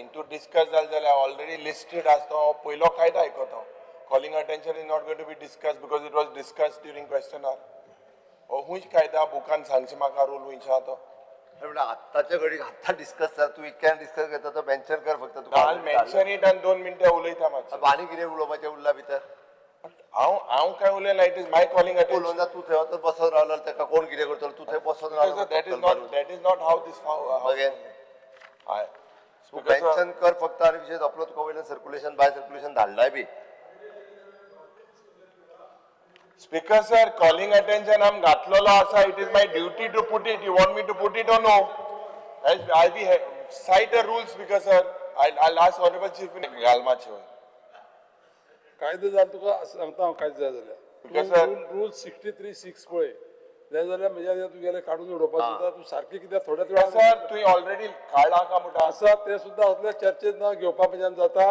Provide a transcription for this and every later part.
इंतू discuss जालें जाल्यार already listed आसा तो पयलो कायदो आयकता. Calling attention is not going to be discuss because it was discuss during question hour. हो खूंय कायदा बुकान सांगचे म्हाका रूल खंयचो आहा तो? म्हणल्यार आत्ताच्या घडीक आत्ता डिस्कस जाता, तूं इतक्यान डिस्कस करता तो मेन्शन कर फक्त तुका. आयल मेन्शन it आनी 2 मिनटां उलयता मातशें. आनी कितें उलोवपाचें उरला भितर? हांव काय उलयना, it is my calling attention. उलोवन तूं थंय वचून बसोन रावलो ताका कोण कितें करतलो? तूं थंय बसोन रावलो. That is not how this. मागीर तूं मेन्शन कर फक्त आनी विशय सोंपलो. तुका वयल्यान सर्कुलेशन बाय सर्कुलेशन धाडलाय बी. स्पीकर सर, कॉलिंग अटेन्शन आम घातलेलो आसा. It is my duty to put it. You want me to put it or no? I be cite a rule, Speaker sir. I ask honourable chief घाल मातशें. कायदो जाल्यार तुका सांगता हांव, कायदो जाय Because, जाल्यार रूल 63(6) पळय, जाय जाल्यार म्हज्या तुगेलें काडून उडोवपाक सुद्दां तूं सारकें कित्याक थोड्याच वेळान. सर, तुवें ऑलरेडी काडला का म्हणटा? आसा तें सुद्दां असल्या चर्चेत ना घेवपा म्हज्यान जाता.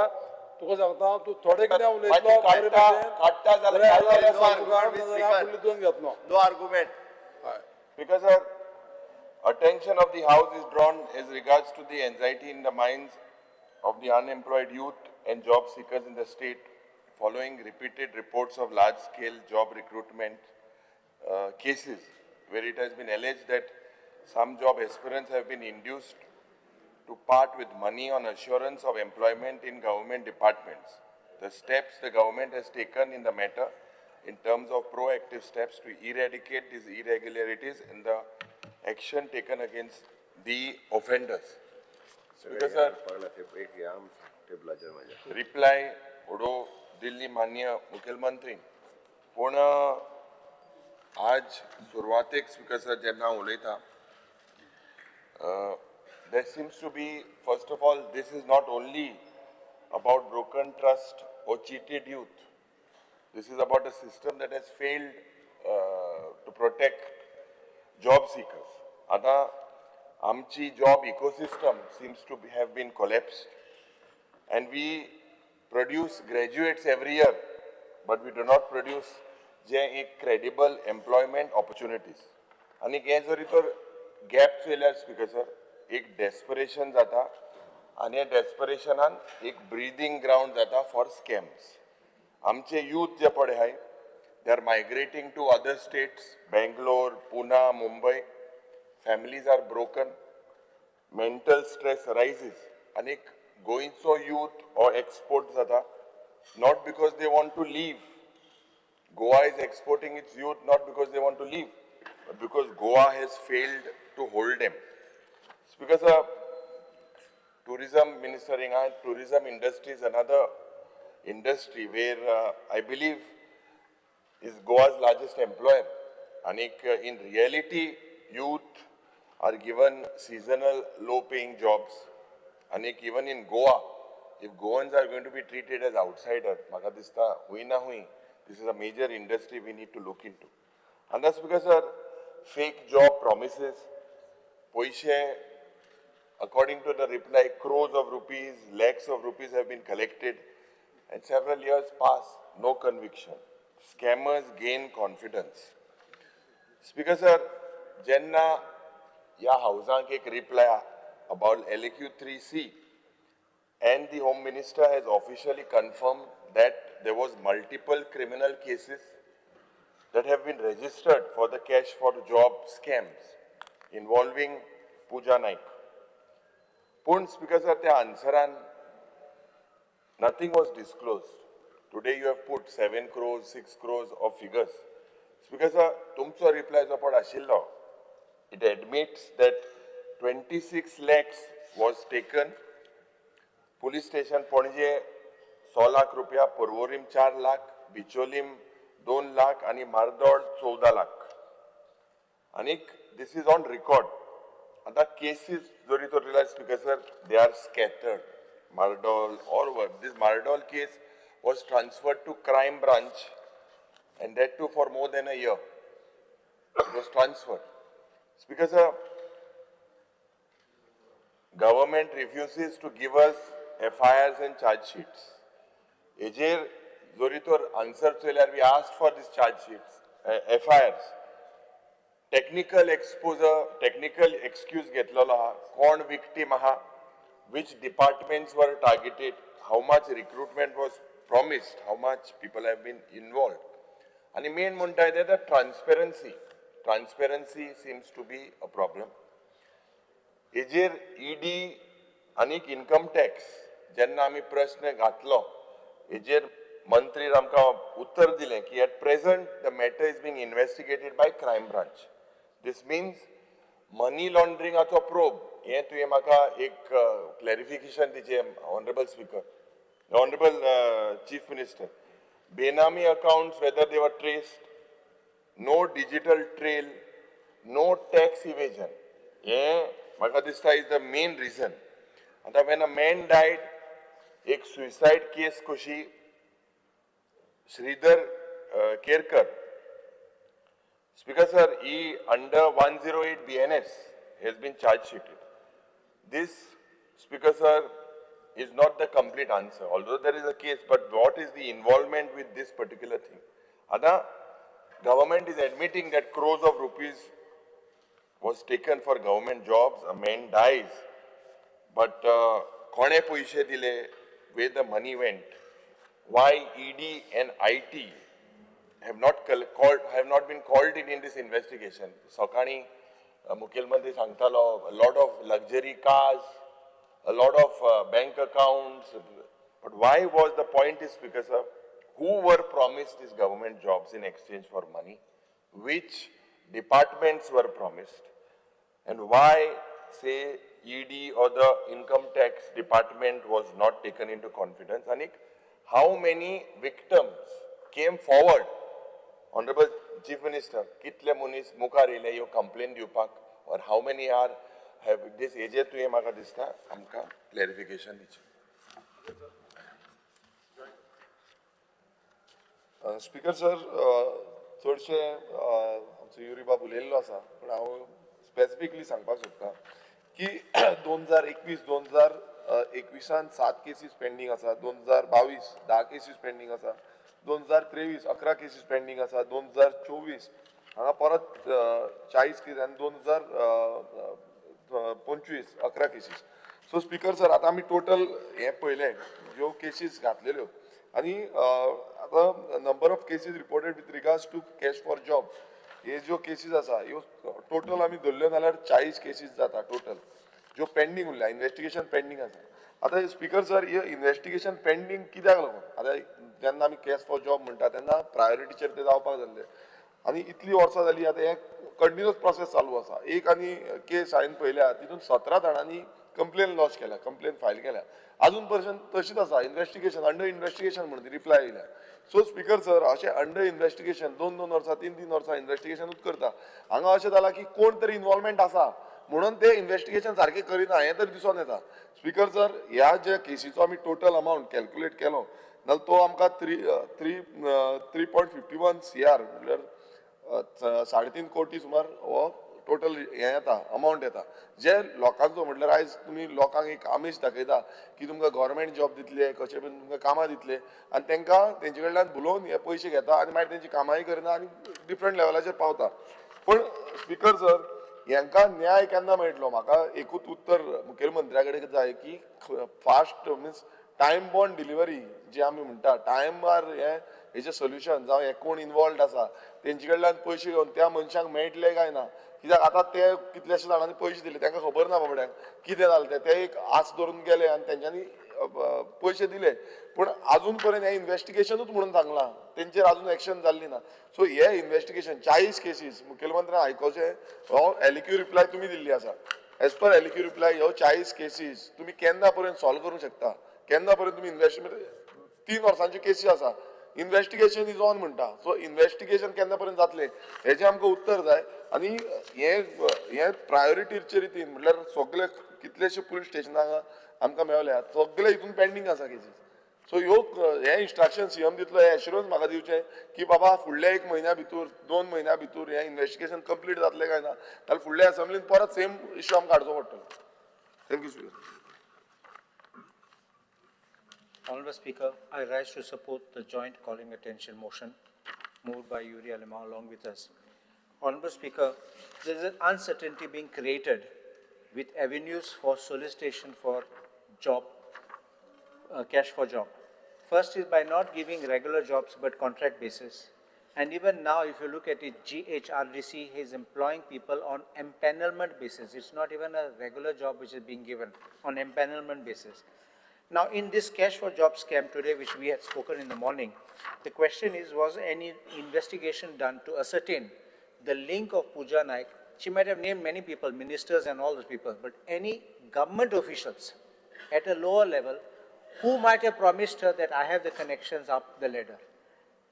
तुका सांगता, तूं थोडें कितें उलयतलो मागीर बरे काडटा भशेन, काडटा जाल्यार जाल्यार No argument with speaker. फुडले दोन घेतलो. No argument. हय. Because sir, attention of the house is drawn as regards to the anxiety in the minds of the unemployed youth and job seekers in the state following repeated reports of large-scale job recruitment cases where it has been alleged that some job aspirants have been induced to part with money on assurance of employment in government departments. The steps the government has taken in the matter in terms of proactive steps to eradicate these irregularities and the action taken against the offenders. Speaker sir, एक टेबलाचेर म्हाज्या. Reply उडो दिल्ली माननीय मुखेलमंत्री, पूण आज सुरवातेक speaker sir जेन्ना हांव उलयता, there seems to be, first of all, this is not only about broken trust or cheated youth. This is about a system that has failed to protect job seekers. आतां आमची job ecosystem seems to have been collapsed and we produce graduates every year, but we do not produce जे एक credible employment opportunities. आनी हें जरी तर gap चोयल्यार speaker sir, एक desperation जाता आनी ह्या डेस्परेशनान एक ब्रिदींग ग्रावंड जाता फॉर स्कॅम्स. आमचे यूथ जे पळय आहाय, they are migrating to other states, Bangalore, Pune, Mumbai. Families are broken, mental stress rises आनी गोंयचो यूथ हो एक्सपोर्ट जाता, not because they want to leave. Goa is exporting its youth not because they want to leave, but because Goa has failed to hold them. Because a tourism minister, tourism industry is another industry where I believe is Goa's largest employer. And in reality, youth are given seasonal low-paying jobs. And even in Goa, if Goans are going to be treated as outsiders, म्हाका दिसता हुंय ना हुंय, this is a major industry we need to look into. And that's because, sir, fake job promises, पयशे, according to the reply, crores of rupees, lakhs of rupees have been collected, and several years pass, no conviction. Scammers gain confidence. Speaker sir, जेन्ना ह्या हावजांक एक reply about LAQ 3C and the Home Minister has officially confirmed that there was multiple criminal cases that have been registered for the cash for job scams involving Pooja Naik. पूण speaker sir, त्या आन्सरान nothing was disclosed. Today you have put 7 crores, 6 crores of figures. Speaker sir, तुमचो reply जो पळ आशिल्लो, it admits that 26 lakhs was taken. Police station Panaji 100 lakh रुपया, पर्वरीम 4 लाख, बिचोलीम 2 लाख आनी मार्दोळ 14 लाख. आनीक this is on record. आतां केसीस जरी तर realise, Speaker sir, they are scattered. Mardol or what. This Mardol case was transferred to crime branch and that too for more than a year. It was transferred. Speaker sir, government refuses to give us FIRs and charge sheets. हेजेर जरी तर answer चोयल्यार, we asked for these charge sheets, FIRs. Technical exposure, technical excuse घेतलेलो आहा. कोण victim आहा, Which departments were targeted, how much recruitment was promised, how much people have been involved. आनी main म्हणटा तें the transparency. Transparency seems to be a problem. हेजेर ED आनीक income tax जेन्ना आमी प्रश्न घातलो हेजेर मंत्रीन आमकां उत्तर दिलें की at present the matter is being investigated by crime branch. This means money लॉन्ड्रिंगाचो probe हें तुवें म्हाका एक clarification दिचें honourable speaker, honourable chief minister. Benami accounts whether they were traced, no digital trail, no tax evasion, हें म्हाका दिसता is the main reason. आतां when a man died, एक suicide case कशी Shridhar Kerkar, speaker sir, he under 108 BNS has been charge sheeted. This, Speaker sir, is not the complete answer, although there is a case, but what is the involvement with this particular thing? Ada, government is admitting that crores of rupees was taken for government jobs, a man dies, but kone paise dile, where the money went, why ED and IT have not been called in this investigation. Sakani मुखेलमंत्री सांगतालो, a lot of luxury cars, a lot of bank accounts, but why was the point is because of who were promised these government jobs in exchange for money, which departments were promised, and why say ED or the income tax department was not taken into confidence, and how many victims came forward. Honorable Chief Minister, कितले मनीस मुखार येयले ह्यो complain दिवपाक, or how many are have this हेजेर तुवें म्हाका दिसता आमकां क्लॅरिफिकेशन दिचें. स्पीकर सर, चडशे आमचो युरी बाब उलयल्लो आसा, पूण हांव स्पेसिफिकली सांगपाक सोदता की 2021 2021 7 केसीस पेंडींग आसा, 2022 10 केसीस पेंडींग आसा, 2023 11 केसीस पेंडींग आसा, 2024 हांगा परत 40 केसीस आनी 2025 11 केसीस. सो स्पीकर सर, आतां आमी टोटल हें पळयलें ज्यो केसीस घातलेल्यो आनी आतां number of cases reported with regards to cash for job हे ज्यो केसीस आसा ह्यो टोटल आमी धरल्यो जाल्यार 40 केसीस जाता टोटल ज्यो पेंडींग उरल्या, इन्वेस्टिगेशन पेंडींग आसा. आतां स्पीकर सर, हे इन्वेस्टिगेशन पेंडींग कित्याक लागून? आतां जेन्ना आमी कॅश फॉर जॉब म्हणटा तेन्ना प्रायोरिटीचेर ते जावपाक जाल्ले आनी इतली वर्सां जाली आतां हें कंटिन्युअस प्रोसेस चालू आसा. एक आनी केस हांवें पळयल्या तितून 17 जाणांनी कंप्लेन लॉज केल्या, कंप्लेन फायल केल्या, अजून पर्यंत तशीच आसा, इन्वेस्टिगेशन अंडर इन्वेस्टिगेशन म्हणून रिप्लाय येयल्या. सो स्पीकर सर, अशें अंडर इन्वेस्टिगेशन 2-2 वर्सां 3-3 वर्सां इन्वेस्टिगेशनूच करता. हांगा अशें जालां की कोण तरी इन्वॉल्वमेंट आसा म्हणून ते इन्वेस्टिगेशन सारकें करिना हें तरी दिसून येता. स्पीकर सर, ह्या ज्या केसीचो आमी टोटल अमावंट कॅल्क्युलेट केलो जाल्यार तो आमकां 3.51 CR म्हणल्यार 3.5 कोटी सुमार हो टोटल हें येता, अमावंट येता. जे लोकांचो म्हटल्यार आयज तुमी लोकांक एक आमीश दाखयता की तुमकां गव्हर्मेंट जॉब दितले, कशें बी तुमकां कामां दितले आनी तांकां तेंचे कडल्यान भुलोवन हे पयशे घेता आनी मागीर तेंची कामांय करना आनी डिफरंट लेवलाचेर पावता. पूण स्पीकर सर, हांकां न्याय केन्ना मेळटलो? म्हाका एकूच उत्तर मुखेलमंत्र्या कडेन जाय की fast means time bond delivery जी आमी म्हणटा, टायमार हें हेजें सोल्युशन जावं हे कोण इनवॉल्वड आसा तेंचे कडल्यान पयशे घेवन त्या मनशांक मेळटले काय ना? कित्याक आतां ते कितलेशे जाणांनी पयशे दिले, तांकां खबर ना बाबड्यांक कितें जालें तें, ते एक आस धरून गेले आनी तेंच्यांनी पयशे दिले, पूण आजून पर्यंत हें इन्वेस्टिगेशनूच म्हणून सांगलां, तेंचेर आजून एक्शन जाल्ली ना. सो हे इन्वेस्टिगेशन 40 केसीस मुखेलमंत्र्यान आयकोचें, हो एलक्यू रिप्लाय तुमी दिल्ली आसा, एज पर एलक्यू रिप्लाय ह्यो 40 केसीस तुमी केन्ना पर्यंत सॉल्व करूंक शकता? केन्ना पर्यंत तुमी इन्वेस्टिगेशन, 3 वर्सांच्यो केसी आसा, इन्वेस्टिगेशन is on म्हणटा, सो इन्वेस्टिगेशन केन्ना पर्यंत जातलें हेजें आमकां उत्तर जाय. आनी हें प्रायोरिटीचे रितीन म्हटल्यार सगळे कितलेशे पुलीस स्टेशनां आमकां मेवल्या, सगळे हितून पेंडींग आसा केसीस. सो ह्यो हें इन्स्ट्रक्शन सीएम दितलो, हें एश्युरन्स म्हाका दिवचें की बाबा फुडल्या 1 म्हयन्या भितर 2 म्हयन्या भितर हें इन्वेस्टिगेशन कंप्लीट जातलें काय ना, जाल्यार फुडल्या असेंब्लीन परत सेम इश्यू आमकां हाडचो पडटलो. Thank you speaker. Honorable Speaker, I rise to support the joint calling attention motion moved by Yuri Alemao along with us. Honorable Speaker, there is an uncertainty being created with avenues for solicitation for job, cash for job. First is by not giving regular jobs but contract basis. And even now, if you look at it, GHRDC is employing people on empanelment basis. It's not even a regular job which is being given, on empanelment basis. Now, in this cash for job scam today, which we had spoken in the morning, the question is, was any investigation done to ascertain the link of Pooja Naik? She might have named many people, ministers and all those people, but any government officials at a lower level who might have promised her that I have the connections up the ladder.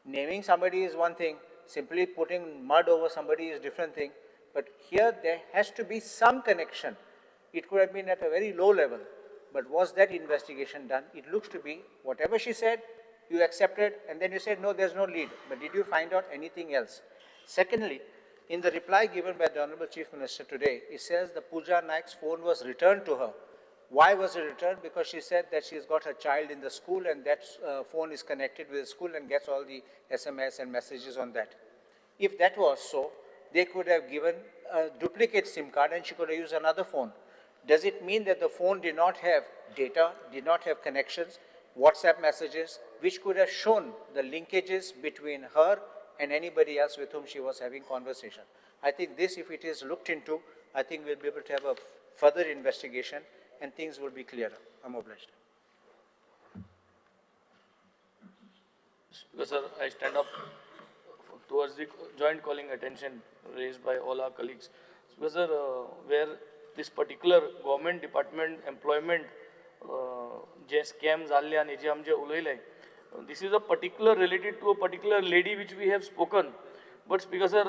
Naming somebody is one thing, simply putting mud over somebody is different thing, but here there has to be some connection. It could have been at a very low level, but was that investigation done? It looks to be whatever she said, you accepted, and then you said, no, there's no lead. But did you find out anything else? Secondly, in the reply given by the Honorable Chief Minister today, it says the Pooja Naik's phone was returned to her. Why was it returned? Because she said that she's got her child in the school and that phone is connected with the school and gets all the SMS and messages on that. If that was so, they could have given a duplicate SIM card and she could have used another phone. Does it mean that the phone did not have data, did not have connections, WhatsApp messages, which could have shown the linkages between her and anybody else with whom she was having conversation? I think this, if it is looked into, I think we'll be able to have a further investigation and things will be clearer. I'm obliged. Speaker sir, I stand up towards the joint calling attention raised by all our colleagues. Speaker sir, where this particular government department employment J scam जाल्ले आनी जे आमचे उलयले, this is a particular related to a particular lady which we have spoken. But Speaker sir,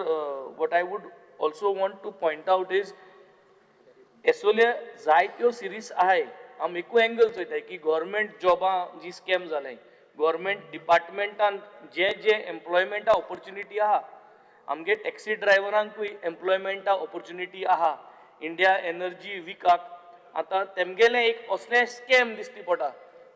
what I would also want to point out is असले जायत्यो series आहाय. आमी एकूय angle चोयताय की गव्हर्मेंट जॉबां जी स्कॅम जाले, गव्हर्मेंट डिपार्टमेंटान जे जे एम्प्लॉयमेंटा ऑपॉर्च्युनिटी आहा, आमगे टॅक्सी ड्रायव्हरांकूय एम्प्लॉयमेंटा ऑपॉर्च्युनिटी आहा. इंडिया एनर्जी विकाक आतां तेमगेलें एक असलें स्कॅम दिसती पडटा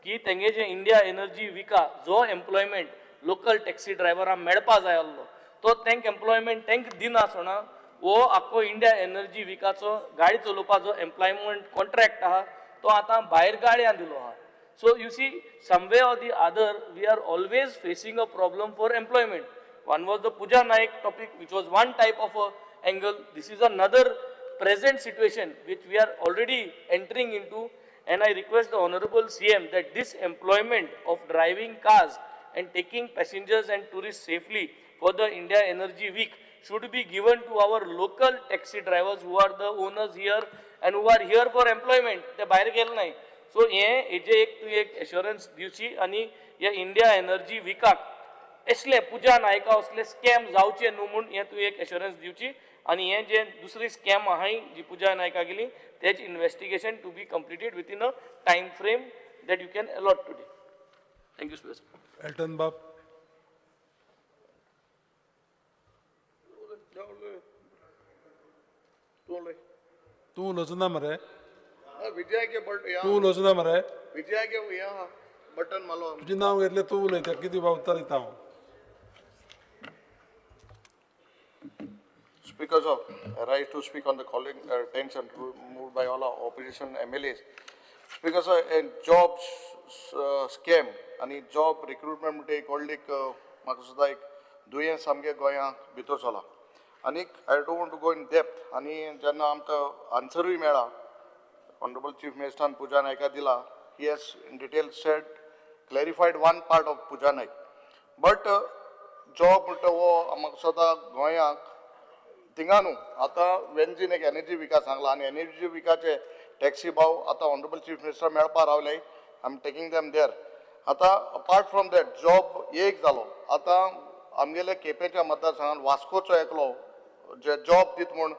की तेंगे जे इंडिया एनर्जी विका जो एम्प्लॉयमेंट लोकल टॅक्सी ड्रायव्हरांक मेळपा जाय आसलो तो तेंक एम्प्लॉयमेंट तेंक दिनासतना वो आख्खो इंडिया एनर्जी विकाचो गाडी चलोवपाचो एम्प्लॉयमेंट कॉन्ट्रॅक्ट आहा तो आतां भायर गाडयां दिलो आहा. So you see some way or the other we are always facing a problem for employment. One was the Pooja Naik topic which was one type of a angle. This is another present situation which we are already entering into, and I request the Honorable CM that this employment of driving cars and taking passengers and tourists safely for the India Energy Week should be given to our local taxi drivers who are the owners here and who are here for employment. ते भायर गेले नाही. So हे हेजे एक तूं एक एश्योरन्स दिवची आनी ह्या इंडिया एनर्जी विकाक असले पुजा नायका असले स्कॅम जावचे न्हू म्हूण हें तूं एक एश्योरन्स दिवची. आनी हें जे दुसरी स्कॅम आहाय जी पुजा नायका गेली तेच investigation to be completed within a time frame that you can allot today. Thank you sir. Elton बाब. तूं उलोवचो ना मरे? तूं उलोवचो ना मरे? बटन मारलो. तुजें नांव घेतलें, तूं उलयता, कितें उत्तर दिता हांव. Speaker sir, I rise to speak on the calling attention moved by all our opposition MLAs. Speaker sir, a job scam आनी जॉब रिक्रुटमेंट म्हणटा एक व्हडली एक म्हाका सुद्दां एक दुयेंस सामकें गोंयांत भितर चला. आनीक I don't want to go in depth. आनी जेन्ना आमकां आन्सरूय मेळ्ळा ऑनरेबल चीफ मिनिस्टरान पुजा नायका दिला, he has in detail said clarified one part of Pooja Naik. But job म्हणटा हो म्हाका दिसता गोंयांक थिंगा न्हू आतां वेंजीन एक एनर्जी विका सांगला आनी एनर्जी विकाचे टॅक्सी भाव आतां ऑनरेबल चीफ मिनिस्टर मेळपा रावले. I am taking them there. आतां अपार्ट फ्रॉम that job एक जालो. आतां आमगेले केपेंच्या मतदारसंघान वास्कोचो एकलो जे जॉब दित म्हूण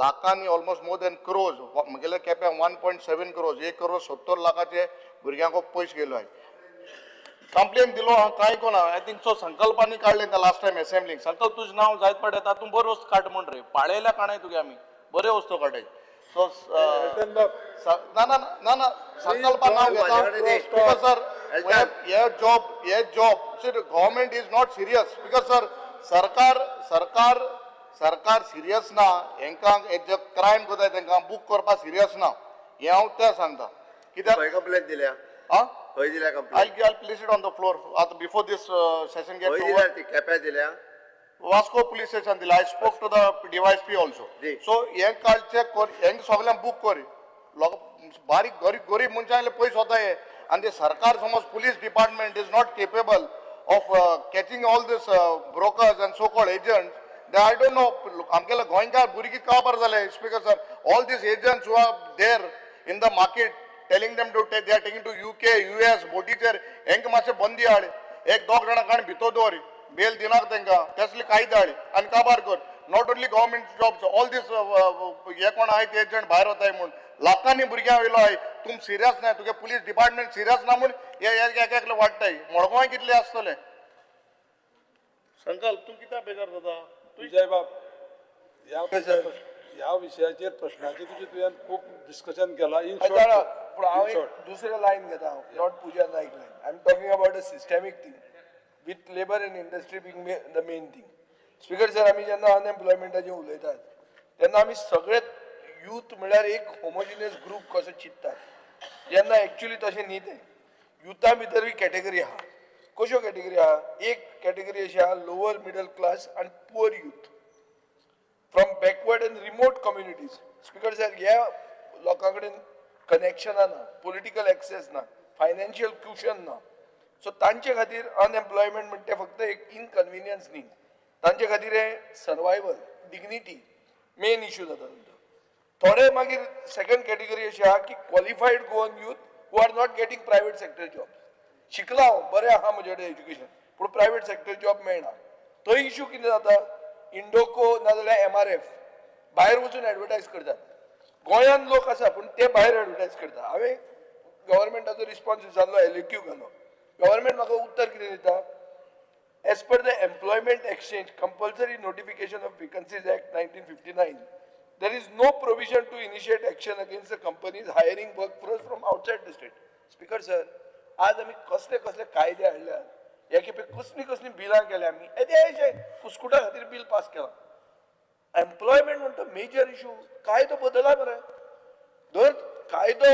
लाखांनी ऑलमोस्ट मोर देन क्रोज म्हगेले केप्यां 1.7 क्रोज 1 करोड 70 लाखाचे भुरग्यांक पयशे गेलो. कंप्लेन दिलो हांव कांय कोना. I think so संकल्पांनी काडले लास्ट टायम एसेंब्लीक. संकल्प तुजें नांव जायत पडटा तातूंत बऱ्यो वस्तू काड म्हूण रे पाळयल्या काणाय तुगे आमी बऱ्यो वस्तू काडाय. सो ना ना ना ना संकल्पा नांव घेता सर. हे जॉब हे job government is not serious because sir सरकार सरकार सरकार सिरियस ना. हेंकां जे क्रायम करता तेंकां बूक करपाक सिरियस ना हें हांव तें सांगता. कित्याक खंय कंप्लेन दिल्या? हा? खंय दिल्या complain? I place it on the floor आतां बिफोर दीस सेशन खंय गेट. दिल्या ती? केप्या दिल्या? वास्को पुलीस स्टेशन दिला. I spoke to the DYSP also. Ji. So हें कार्ड चॅक कर, हेंक सगळ्यांक बूक कर. लोक बारीक गरीब गरीब मनशांले पयस वता हे आनी ते सरकार समज police department is not capable of catching all this brokers and so called agents. I don't know आमगेले गोंयकार भुरगीं काबार जाले. Speaker sir, all these agents who are there in the market telling them to take, they are taking to UK, US बोटीचेर. हेंकां मातशें बंदी हाड. एक दोग जाणां काण भितर दवर, बेल दिनाक तांकां, तसले कायदे हाड आनी काबार कर. Not only government jobs, all these हे कोण आहाय ते एजंट भायर वताय म्हूण लाखांनी भुरग्यां वयलो आहाय. तुम सिरियस ना, तुगे पुलीस डिपार्टमेंट सिरियस ना म्हूण हे एक एकले वाडटाय. मडगांवां कितले आसतले? संकल्प, तूं कित्याक बेजार जाता? विजय बाब, ह्या विशयाचेर प्रश्नाचेर तुजे तुवें खूब डिस्कशन केला. इन जाणा, पूण हांव शॉर्ट, एक दुसरें लायन घेता हांव, not Puja Naik line. I am talking about a systemic thing with labour and industry being the main thing. Speaker sir, आमी जेन्ना अनएम्प्लॉयमेंटाचेर उलयतात तेन्ना आमी सगळे यूथ म्हळ्यार एक होमोजिनियस ग्रूप कसो चिंततात, जेन्ना एक्चुली तशें न्ही तें. युथा भितरूय कॅटेगरी आहा. कश्यो कॅटेगरी आहा? एक कॅटेगरी अशी आहा, लोअर मिडल क्लास आनी poor youth from backward and remote communities. Speaker sir, ह्या लोकां कडेन कनेक्शनां ना, पॉलिटिकल एक्सेस ना, फायनान्शियल क्युशन ना. सो तांचे खातीर अनएम्प्लॉयमेंट म्हणटा तें फक्त एक इनकन्विनियन्स न्ही, तांचे खातीर हें सर्वायवल, डिग्निटी मेन इशू जाता तांचो. थोडे मागीर सेकंड कॅटेगरी अशी आहा की qualified Goan youth who are not getting private sector job. शिकला हांव, बरें आहा म्हजे कडेन एज्युकेशन, पूण प्रायवेट सेक्टर जॉब मेळना. थंय इशू कितें जाता, इंडोको नाजाल्यार एमआरएफ भायर वचून एडवर्टायज करतात. गोंयांत लोक आसा पूण ते भायर एडवर्टायज करता. हांवें गव्हर्मेंटाचो रिस्पॉन्स विचारलो, एलएक्यू घालो. गव्हर्मेंट म्हाका उत्तर कितें दिता? As per the Employment Exchange Compulsory Notification of Vacancies Act 1959, there is no provision to initiate action against the companies hiring workforce from outside the state. Speaker sir, आज आमी कसले कसले कायदे हाडल्यात, हे खेपे कसली कसली बिलां केल्या आमी, येदेशे कुस्कुटा खातीर बील पास केलां. एम्प्लॉयमेंट म्हणटा मेजर इशू, कायदो बदला मरे. जर कायदो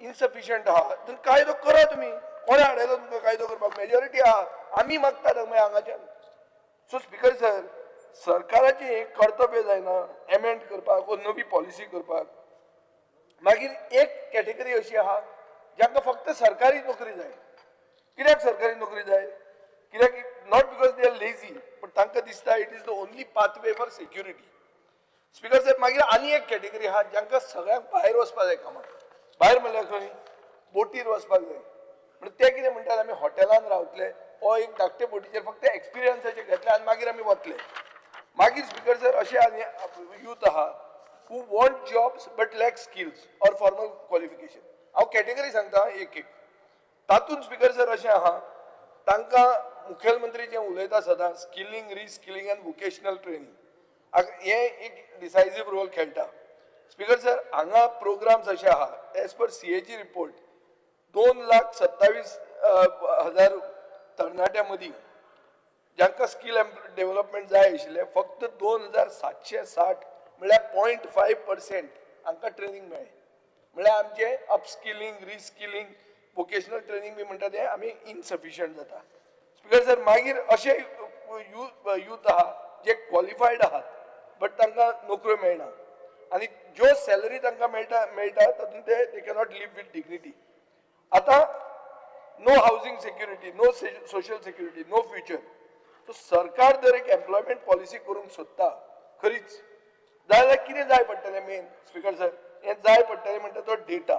इनसफिशियंट आहा तर कायदो करा तुमी. कोणें हाडयलो तुमकां कायदो करपाक? मेजॉरिटी आहा, आमी मागतात मागीर हांगाच्यान. सो स्पीकर सर, सरकाराचें हें कर्तव्य जायना एमेंड करपाक वो नवी पॉलिसी करपाक? मागीर एक कॅटेगरी अशी आहा जांकां फक्त सरकारी नोकरी जाय. कित्याक सरकारी नोकरी जाय? कित्याक not because they are lazy, पण तांकां दिसता it is the only pathway for security. Speaker साहेब, मागीर आनी एक कॅटेगरी आहा जांकां सगळ्यांक भायर वचपाक जाय कामाक. भायर म्हणल्यार खंय? बोटीर वचपाक जाय. म्हणून ते कितें म्हणटात, आमी हॉटेलान रावतले वो एक धाकटे बोटीचेर फक्त एक्सपिरियन्साचे घेतले आनी मागीर आमी वतले. मागीर स्पीकर सर, अशे आनी यूथ आहा who want jobs but lack skills or formal qualification. हांव कॅटेगरी सांगता एक एक. तातूंत स्पीकर सर अशें आहा, तांकां मुखेलमंत्री जें उलयता सदां, skilling, reskilling and vocational training, हें एक डिसायजीव रोल खेळटा. स्पीकर सर, हांगा प्रोग्राम्स अशे आहा, as per CAG report 2,27,000 तरणाट्यां मदीं जांकां स्कील डेव्हलपमेंट जाय आशिल्लें, फक्त 2760 म्हळ्यार 0.5% हांकां ट्रेनींग मेळ्ळें. म्हळ्यार आमचें अपस्किलींग, रिस्किलींग, वोकेशनल ट्रेनींग बी म्हणटा तें आमी इनसफिशियंट जाता. स्पीकर सर, मागीर अशे यूथ आहा जे क्वॉलिफायड आहात बट तांकां नोकऱ्यो मेळना आनी ज्यो सॅलरी तांकां मेळटा तातूंत ते they cannot live with dignity. आतां no housing security, no social security, no future. So सरकार जर एक एम्प्लॉयमेंट पॉलिसी करूंक सोदता खरीच जाल्यार कितें जाय पडटलें मेन? स्पीकर सर, हें जाय पडटलें म्हणटा तो डेटा.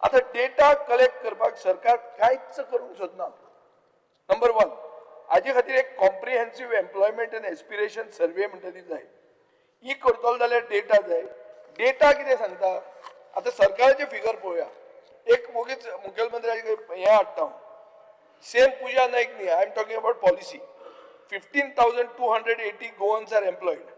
आतां डेटा कलेक्ट करपाक सरकार कांयच करूंक सोदना. नंबर वन, हाजे खातीर एक comprehensive employment and aspiration survey म्हणटा ती जाय. ही करतलो जाल्यार डेटा जाय. डेटा कितें सांगता? आतां सरकाराचें फिगर पळोवया. एक वगीच मुखेलमंत्र्याचे हें हाडटा हांव, सेम पुजा नायक न्ही, I am talking about policy. 15,280 Goans are employed,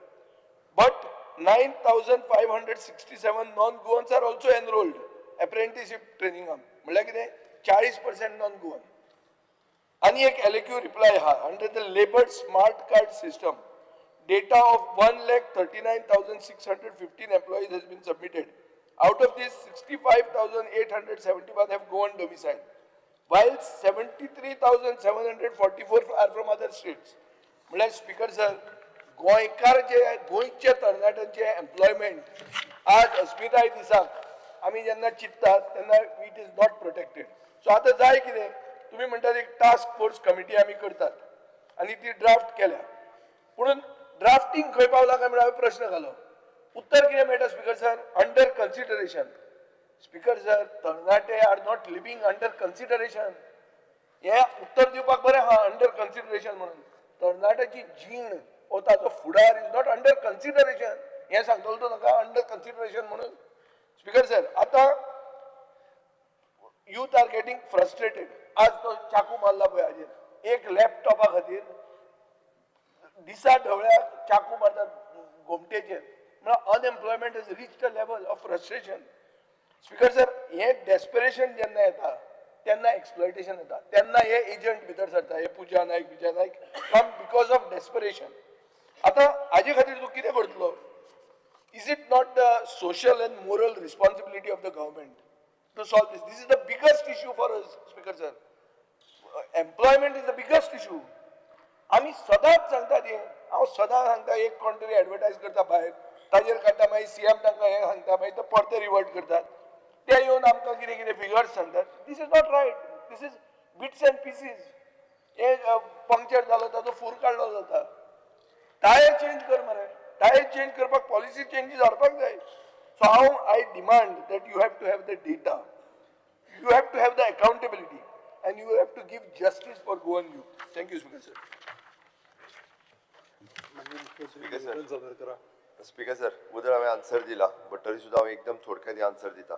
but 9567 non Goans are also enrolled apprenticeship training. म्हणल्यार कितें? 40% नॉन गोवन. आनी एक एलएक्यू रिप्लाय आहा, under the labour smart card system, data of 1,39,615 employees has been submitted. Out of this 65,871 have Goan domicile, while 73,744 are from other states. म्हणल्यार speaker sir, गोंयकार जे गोंयच्या तरणाट्यांचे employment आज अस्मिताय दिसाक आमी जेन्ना चिंततात तेन्ना it is not protected. So आतां जाय कितें, तुमी म्हणटात एक टास्क फोर्स कमिटी आमी करतात आनी ती ड्राफ्ट केल्या, पुणून ड्राफ्टींग खंय पावला काय म्हणून हांवें प्रश्न घालो. उत्तर कितें मेळटा speaker sir? Under consideration. Speaker sir, तरणाटे are not living under consideration. हें उत्तर दिवपाक बरें आहा अंडर कन्सिडरेशन म्हणून, तरणाट्याची जीण वो ताचो फुडार is not under consideration हें सांगतलो तूं ताका अंडर कन्सिडरेशन म्हणून. स्पीकर सर, आतां यूथ are getting frustrated. आज तो चाकू मारला पळय हाजेर, एक लॅपटॉपा खातीर दिसा ढवळ्याक चाकू मारतात गोमटेचेर. म्हणल्यार unemployment is reach the level of frustration. Speaker sir, हें डेस्परेशन जेन्ना येता तेन्ना एक्सप्लॉयटेशन येता, तेन्ना हे एजंट भितर सरता, हे Puja Naik Vijay Naik come because of desperation. आतां हाजे खातीर तूं कितें करतलो? Is it not the social and moral responsibility of the government to solve this? This is the biggest issue for us, Speaker sir. Employment is the biggest issue. आमी सदांच सांगतात हें, हांव सदां सांगता, एक कोण तरी एडवर्टायज करता भायर, ताजेर काडटा, मागीर सी एम तांकां हें सांगता, मागीर ते परते रिवर्ट करतात, ते येवन आमकां कितें कितें फिगर्स सांगतात. This is not right. This is bits and pieces. हें पंक्चर जालो ताचो फूर काडलो जाता. टायर चेंज कर मरे, टायर चेंज करपाक पॉलिसी चेंजीस हाडपाक जाय. सो हांव I demand that you have to have the data, you have to have the accountability, and you have to give justice for Goan youth. Thank you speaker sir. Speaker sir, speaker sir, उदळ हांवें answer दिला, but तरी सुद्दां हांव एकदम थोडक्यात answer दिता.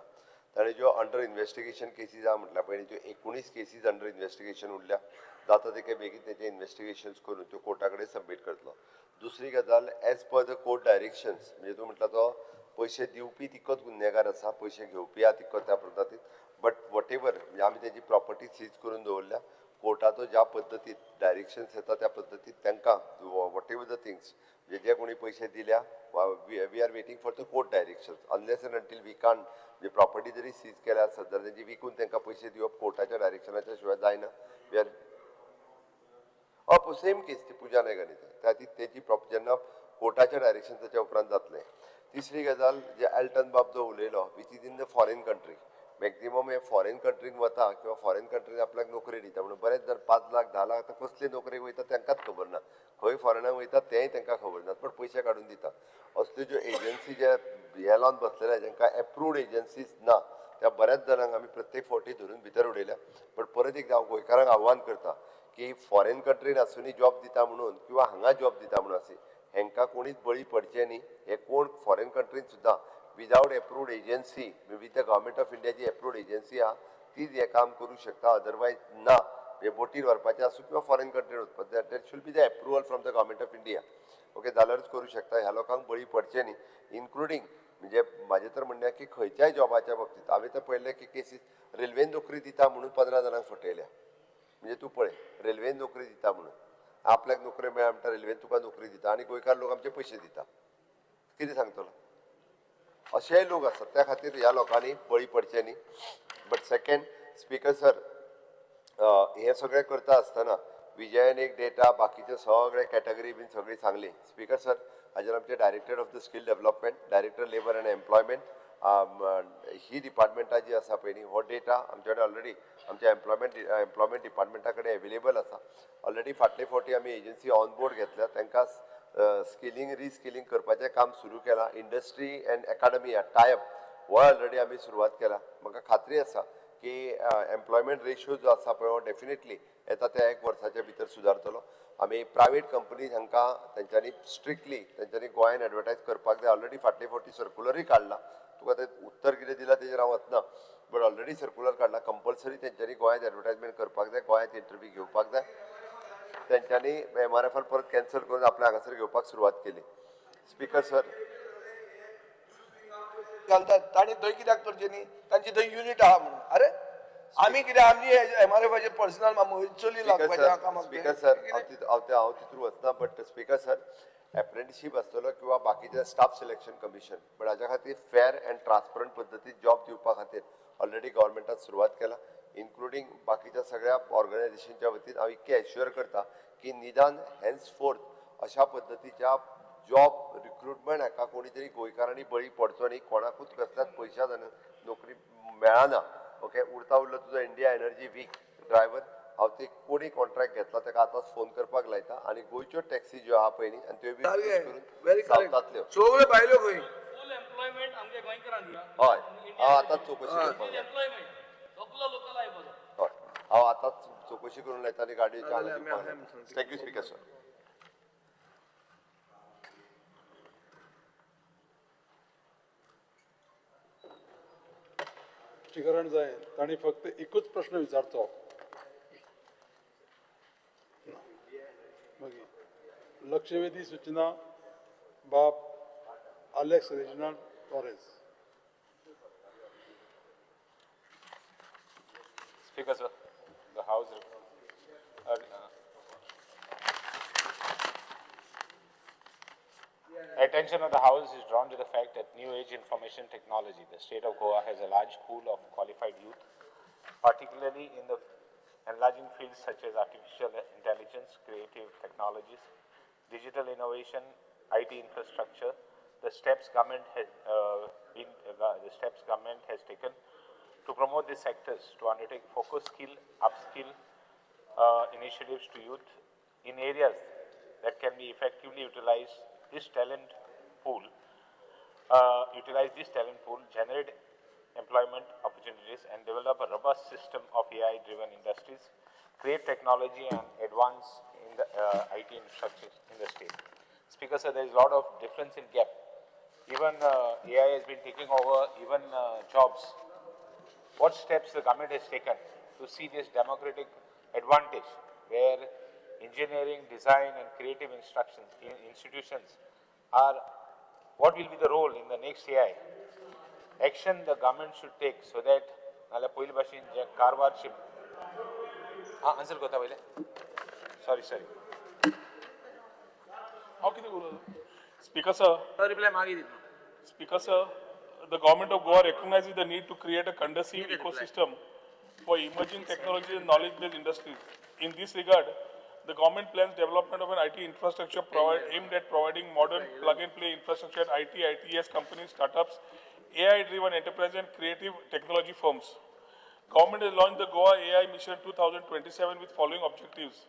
ताणें ज्यो अंडर इन्वेस्टिगेशन केसीस आहा म्हटल्या पयलीं त्यो 19 केसीस अंडर इन्वेस्टिगेशन उरल्या, जाता ते बेगीन तेजे इन्वेस्टिगेशन्स करून त्यो कोर्टा कडेन सबमीट करतलो. दुसरी गजाल, as per the court directions, म्हणजे तूं म्हटला तो पयशे दिवपी तितकोच गुन्हेगार आसा, पयशे घेवपी आहा तितकोच त्या पद्दतीन, बट what ever म्हणजे आमी तेजी प्रॉपर्टी सीज करून दवरल्या. कोर्टाचो ज्या पद्दतीत डायरेक्शन्स येता त्या पद्दतीत तांकां what ever the things म्हणजे जे कोणी पयशे दिल्या, we are waiting for the court directions unless and until we can't, म्हणजे प्रॉपर्टी जरी सीज केल्या आसत जाल्यार तेजी विकून तांकां पयशे दिवप कोर्टाच्या डायरेक्शनाच्या शिवाय जायना. We are same case ती पुजा नायक आनी त्या तेजी जेन्ना कोर्टाच्या डायरेक्शन ताच्या उपरांत जातलें. तिसरी गजाल, जे एल्टन बाब जो उलयलो, which is in the foreign country, maximum हे फॉरेन कंट्रीन वता किंवा फॉरेन कंट्रीन आपल्याक नोकरी दिता म्हणून बरेच जाण 5 लाख 10 लाख आतां कसले नोकरेक वयता तांकांच खबर ना, खंय फॉरेनाक वयता तेंय तांकां खबर ना, पण पयशे काडून दिता. असल्यो ज्यो एजन्सी जे हे लावन बसलेले जांकां एप्रूव्ड एजन्सीज ना, त्या बऱ्याच जाणांक आमी प्रत्येक फावटी धरून भितर उडयल्या. बट परत एकदां हांव गोंयकारांक आव्हान करता की फॉरेन कंट्रीन आसुनूय जॉब दिता म्हणून किंवा हांगा जॉब दिता म्हणून आसी हेंकां कोणीच बळी पडचें न्ही. हे कोण फॉरेन कंट्रीन सुद्दां without approved agency, with the government of इंडियाची एप्रूव्ड एजन्सी आहा तीच हें काम करूं शकता, अदरवायज ना. हे बोटीर व्हरपाचें आसूं किंवा फॉरेन कंट्रीन वचपाचें, that should be the approval from the government of India. Okay, जाल्यारूच करूं शकता. ह्या लोकांक बळी पडचें न्ही, इन्क्लुडींग म्हणजे म्हाजें तर म्हणणें की खंयच्याय जॉबाच्या बाबतींत हांवें तर पळयलें की केसीस रेल्वेन नोकरी दिता म्हणून 15 जाणांक फटयल्या. म्हणजे तूं पळय, रेल्वेन नोकरी दिता म्हणून आपल्याक नोकरी मेळ्ळा म्हणटा रेल्वेन तुका नोकरी दिता आनी गोंयकार लोक आमचे पयशे दिता, कितें सांगतलो? अशेय लोक आसात, त्या खातीर ह्या लोकांनी बळी पडचें न्ही. बट सेकेंड स्पीकर सर, हें सगळें करता आसतना विजयान एक डेटा बाकीचे सगळे कॅटेगरी बीन सगळी सांगली. स्पीकर सर, हाजेर आमचे director of the skill development, director labour and employment ही डिपार्टमेंटां जी आसा पळय न्ही, हो डेटा आमचे कडेन ऑलरेडी आमच्या एम्प्लॉयमेंट डिपार्टमेंटा कडेन एवेलेबल आसा. ऑलरेडी फाटले फावटी आमी एजन्सी ऑन बोर्ड घेतल्या, तांकां स्किलिंग रिस्किलिंग करपाचें काम सुरू केलां. इंडस्ट्री अँड एकाडमी टायप हो ऑलरेडी आमी सुरवात केला. म्हाका खात्री आसा की एम्प्लॉयमेंट रेशियो जो आसा पळय हो डेफिनेटली येता त्या 1 वर्साच्या भितर सुदारतलो. आमी प्रायवेट कंपनीज हांकां तेंच्यांनी स्ट्रिक्टली तेंच्यांनी गोंयान एडवर्टायज करपाक जाय. ऑलरेडी फाटले फावटी सर्कुलरूय काडला, तुका तें उत्तर कितें दिलां तेजेर हांव वचना, बट ऑलरेडी सर्कुलर काडला, कंपल्सरी तेंच्यांनी गोंयांत एडवर्टायजमेंट करपाक जाय, गोंयांत इंटरव्यू घेवपाक जाय. तेंच्यांनी एमआरएफआर परत कॅन्सल करून आपल्या हांगासर घेवपाक सुरवात केली. स्पीकर सर, घालतात तांणी थंय कित्याक करचें न्ही, तांची थंय युनीट आहा म्हणून. अरे आमी कितें आमची एमआरएफाचे पर्सनल चली लागपाचें कामाक. स्पीकर सर, हांव तितून वचना, बट स्पीकर सर, एप्रेंटिशीप आसतलो किंवा बाकीचे स्टाफ सिलेक्शन कमिशन, पण हाज्या खातीर फेर अँड ट्रान्सपरंट पद्दतीन जॉब दिवपा खातीर ऑलरेडी गव्हर्मेंटान सुरवात केला, इन्क्लुडींग बाकीच्या सगळ्या ऑर्गनायझेशनच्या वतीन हांव इतकें एश्युअर करता की निदान हेन्सफोर्थ अशा पद्दतीच्या जॉब रिक्रुटमेंट हाका कोणी तरी गोंयकारांनी बळी पडचो न्ही, कोणाकूच कसल्याच पयशां नोकरी मेळना. ओके, उरता उरलो तुजो इंडिया एनर्जी वीक ड्रायव्हर, हांव ते कोणी कॉन्ट्रॅक्ट घेतला ताका आतांच फोन करपाक लायता आनी गोंयच्यो टॅक्सी ज्यो आहा पळय न्ही आनी त्यो बी करून सावथांतल्यो सगळ्यो बायलो खंय फूल एम्प्लॉयमेंट आमगे गोंयकारांक. हय, हांव आतांच चवकशी करपाक लायता. हय, हांव आतांच चवकशी करून लायता आनी गाडयेच्या हांगा दिवपाक लायता. Thank you speaker sir. स्पश्टीकरण जाय तांणी फक्त एकूच प्रश्न विचारचो. मागीर लक्षवेधी सूचना बाब Alex Reginald Torres. Speaker sir, the house attention of the house is drawn to the fact that new age information technology, the state of Goa has a large pool of qualified youth, particularly in the enlarging fields such as artificial intelligence, creative technologies, digital innovation, IT infrastructure. The steps government has taken to promote these sectors, to undertake focus skill, upskill initiatives to youth in areas that can be effectively utilized. This talent pool, generate employment opportunities, and develop a robust system of AI-driven industries, create technology and advance in the IT infrastructure in the state. Speaker sir, there is a lot of difference in gap. Even AI has been taking over even jobs. What steps the government has taken to see this democratic advantage where engineering, design and creative institutions are, what will be the role in the next AI? Action the government should take so that नाल्यार पयली भाशेन जे कारवारची answer करता पयलें. Sorry sorry, हांव कितें उलयता. Speaker sir, reply मागीर दितलो. Speaker sir, the government of Goa recognizes the need to create a conducive ecosystem for emerging technologies and knowledge-based industries. In this regard, the government plans development of an IT infrastructure aimed at providing modern plug-and-play infrastructure at IT, ITS companies, startups, AI-driven enterprise and creative technology firms. Government has launched the Goa AI Mission 2027 with following objectives.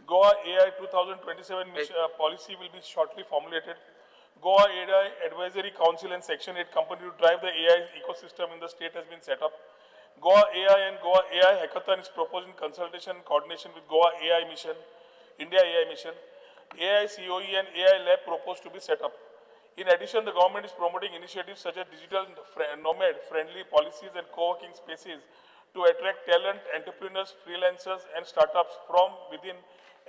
Goa AI 2027 mission, policy will be shortly formulated. Goa AI Advisory Council and Section 8 company to drive the AI ecosystem in the state has been set up. Goa AI and Goa AI Hackathon is proposed in consultation and coordination with Goa AI Mission, India AI Mission. AI COE and AI Lab proposed to be set up. In addition, the government is promoting initiatives such as digital nomad-friendly policies and co-working spaces to attract talent, entrepreneurs, freelancers, and startups from within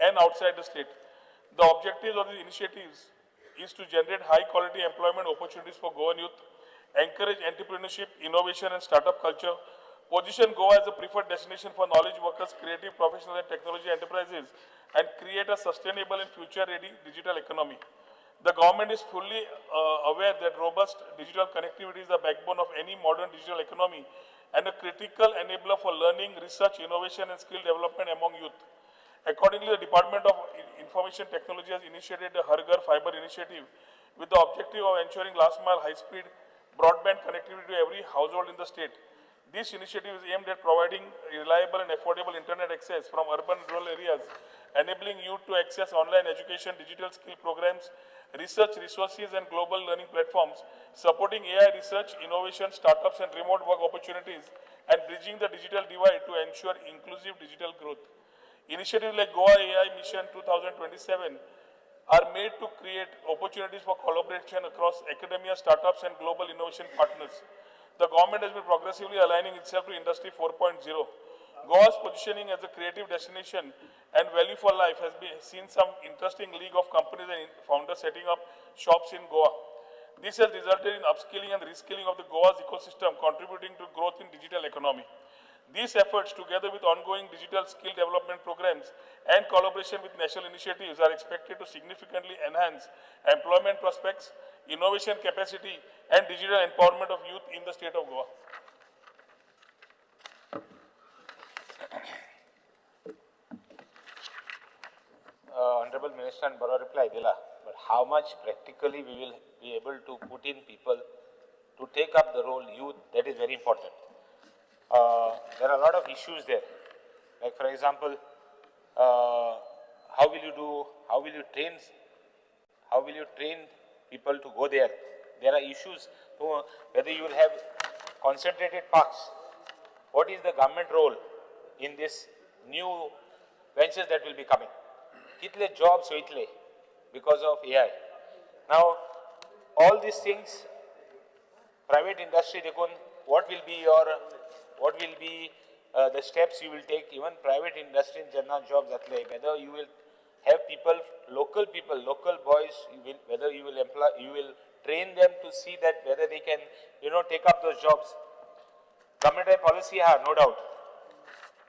and outside the state. The objectives of these initiatives is to generate high-quality employment opportunities for Goan youth, encourage entrepreneurship, innovation, and startup culture, position Goa as a preferred destination for knowledge workers, creative professionals, and technology enterprises, and create a sustainable and future-ready digital economy. The government is fully aware that robust digital connectivity is the backbone of any modern digital economy and a critical enabler for learning, research, innovation, and skill development among youth. Accordingly, the Department of Information Technology has initiated the Har Ghar Fiber initiative with the objective of ensuring last mile high-speed broadband connectivity to every household in the state. This initiative is aimed at providing reliable and affordable internet access from urban and rural areas, enabling youth to access online education, digital skill programs, research resources, and global learning platforms, supporting AI research, innovation, startups, and remote work opportunities, and bridging the digital divide to ensure inclusive digital growth. Initiatives like Goa AI Mission 2027 are made to create opportunities for collaboration across academia, startups, and global innovation partners. The government has been progressively aligning itself to Industry 4.0. Goa's positioning as a creative destination and value for life has been seen some interesting league of companies and founders setting up shops in Goa. This has resulted in upskilling and reskilling of the Goa's ecosystem, contributing to growth in digital economy. These efforts, together with ongoing digital skill development programs and collaboration with national initiatives, are expected to significantly enhance employment prospects, innovation capacity, and digital empowerment of youth in the state of Goa. Honorable Minister and Baro reply dila, but how much practically we will be able to put in people to take up the role youth, that is very important. There are a lot of issues there. Like for example, how will you train people to go there? There are issues whether you will have concentrated parks. What is the government role in this new ventures that will be coming? Kitle jobs hoitle because of AI. Now, all these things, private industry, what will be your, what will be the steps you will take? Even private industry in general jobs, whether you will have people, local boys, you will, whether you will employ, you will train them to see that whether they can, you know, take up those jobs. Government policy, no doubt,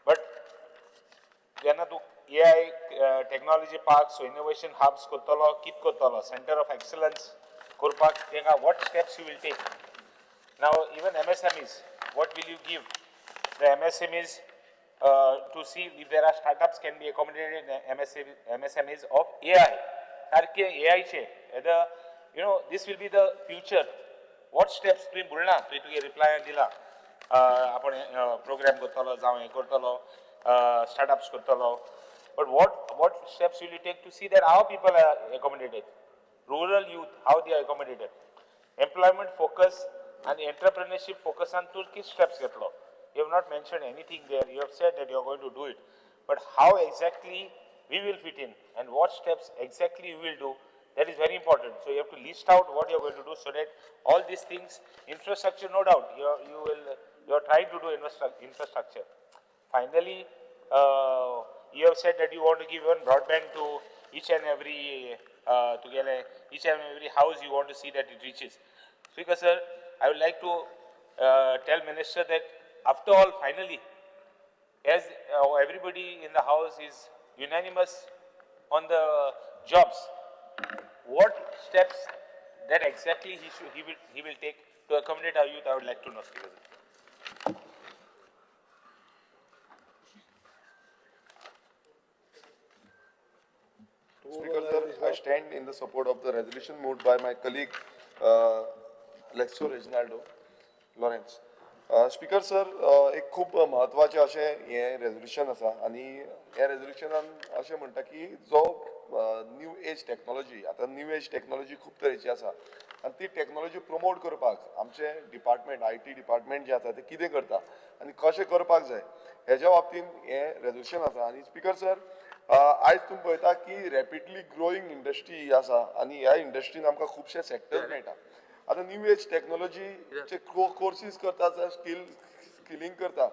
but AI technology parks, so innovation hubs, kortalo, kit kortalo, center of excellence, korpak, what steps you will take? Now, even MSMEs, what will you give the MSMEs to see if there are startups can be accommodated in MSMEs of AI? AI che, whether, you know, this will be the future. What steps tu bolna, tu reply dila, apon program kortalo, jaon kortalo, startups kortalo. But what steps will you take to see that our people are accommodated? Rural youth, how they are accommodated? Employment focus and entrepreneurship focus on two key steps. You have not mentioned anything there. You have said that you are going to do it. But how exactly we will fit in and what steps exactly we will do, that is very important. So you have to list out what you are going to do so that all these things, infrastructure, no doubt, you are trying to do infrastructure. Finally, you have said that you want to give one broadband to each and every each and every house. You want to see that it reaches. Speaker sir, I would like to tell Minister that after all, finally, as everybody in the house is unanimous on the jobs, what steps that exactly he will take to accommodate our youth? I would like to know, Speaker sir. Speaker sir, I stand in the support of the resolution moved by my colleague Aleixo Reginaldo Lawrence. Speaker sir, एक खूब महत्वाचें अशें हें resolution आसा आनी ह्या रेजोल्युशनान अशें म्हणटा की जो न्यू एज टॅक्नोलॉजी, आतां न्यू एज टॅक्नोलॉजी खूब तरेची आसा आनी ती टॅक्नोलॉजी प्रमोट करपाक आमचें डिपार्टमेंट, I T department जें आसा तें कितें करता आनी कशें करपाक जाय हेज्या बाबतीन हें रेजोल्युशन आसा. आनी स्पीकर सर, आयज तुमी पळयता की रॅपिडली ग्रोईंग इंडस्ट्री ही आसा आनी ह्या इंडस्ट्रीन आमकां खुबशे सेक्टर्स मेळटा. आतां न्यू एज टॅक्नोलॉजीचे कोर्सीस करता, स्किलिंग करता,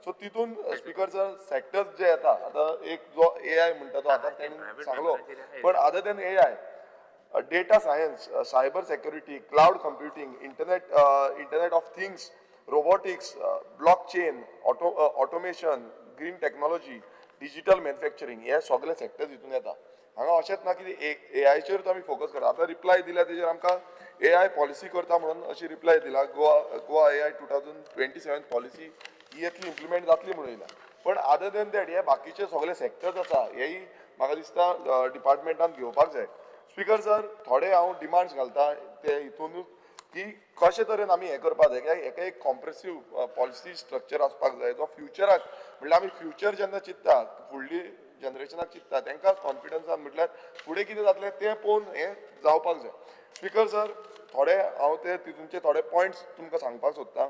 सो तितून स्पीकर सर सेक्टर्स जे येता, आतां एक जो ए I म्हणटा तो आतां तेणें सांगलो, पण other than A I, data science, cyber security, cloud computing, internet of things, robotics, block chain, automation, green technology, digital manufacturing, हे सगळे सेक्टर्स हितून येता. हांगा अशेंच ना की ए आयचेरूच आमी फोकस करता. आतां रिप्लाय दिल्या तेजेर आमकां ए I policy करता म्हणून अशी रिप्लाय दिला, गोवा ए I 2027 policy ही येतली, इम्प्लिमेंट जातली म्हणून येयला. पण अदर देन that हे बाकीचे सगळे सेक्टर्स आसा हेय म्हाका दिसता डिपार्टमेंटान घेवपाक जाय. स्पीकर सर, थोडे हांव डिमांड्स घालता ते हितूनूच की कशे तरेन आमी हें करपाक जाय, कित्याक हेका एक कॉम्प्रेसीव पॉलिसी स्ट्रक्चर आसपाक जाय जो फ्युचराक, म्हणल्यार आमी फ्युचर जेन्ना चिंत्ता, फुडली जनरेशनाक चिंत्ता, तांकां कॉन्फिडन्सान म्हटल्यार फुडें कितें जातलें तें पळोवन हें जावपाक जाय. स्पीकर सर, थोडे हांव ते तितूनचे थोडे पॉयंट्स तुमकां सांगपाक सोदता.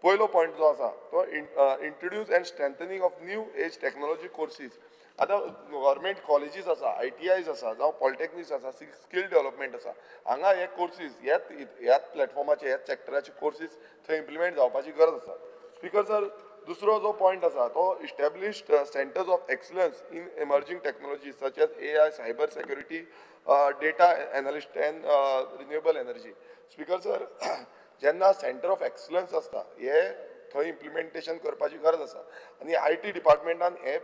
पयलो पॉयंट जो आसा तो introduce and strengthening of new age technology courses. आतां गव्हर्मेंट कॉलेजीस आसा, I T आयज आसा, जावं पॉलिटेक्निक्स आसा, स्कील डेव्हलपमेंट आसा, हांगा हे कोर्सीस ह्याच प्लॅटफॉर्माचे, ह्याच सेक्टराचे कोर्सीस थंय इम्प्लिमेंट जावपाची गरज आसा. स्पीकर सर, दुसरो जो पॉयंट आसा तो established centres of excellence in emerging technology such as A I, cyber security, data analyst and renewable energy. Speaker sir, जेन्ना सेंटर ऑफ एक्सलन्स आसता हे थंय इम्प्लिमेंटेशन करपाची गरज आसा आनी I T डिपार्टमेंटान हे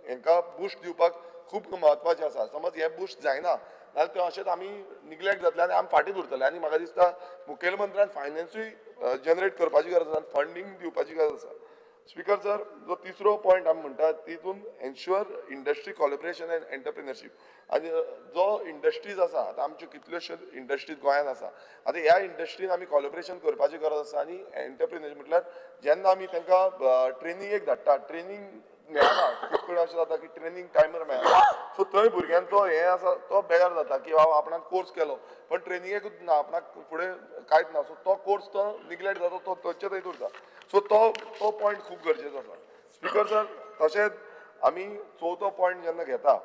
हेंकां बुस्ट दिवपाक खूब म्हत्वाचें आसा. समज हे बुस्ट जायना जाल्यार तें अशेंच आमी निग्लेक्ट जातले आनी आमी फाटीं उरतले. आनी म्हाका दिसता मुखेलमंत्र्यान फायनान्सूय जनरेट करपाची गरज आसा, फंडींग दिवपाची गरज आसा. स्पीकर सर, जो तिसरो पॉयंट आमी म्हणटा तितून ensure industry collaboration and entrepreneurship. आनी जो इंडस्ट्रीज आसा, आतां आमच्यो कितल्योश्यो इंडस्ट्रीज गोंयांत आसा, आतां ह्या इंडस्ट्रीन आमी कोलॅबरेशन करपाची गरज आसा. आनी एंटरप्रिनरशीप म्हटल्यार जेन्ना आमी तांकां ट्रेनिंगेक धाडटा, ट्रेनींग मेळना, खूब कडेन अशें जाता की ट्रेनींग टायमार मेळना, सो थंय भुरग्यांचो हें आसा तो बेजार जाता की बाबा आपणाक कोर्स केलो पण ट्रेनिंगेकूच ना, आपणाक फुडें कांयच ना, सो तो कोर्स तो निग्लेक्ट जाता, तो थंयचे थंयच उरता. सो तो पॉयंट खूब गरजेचो आसा. स्पीकर सर, तशेंच आमी चवथो पॉयंट जेन्ना घेता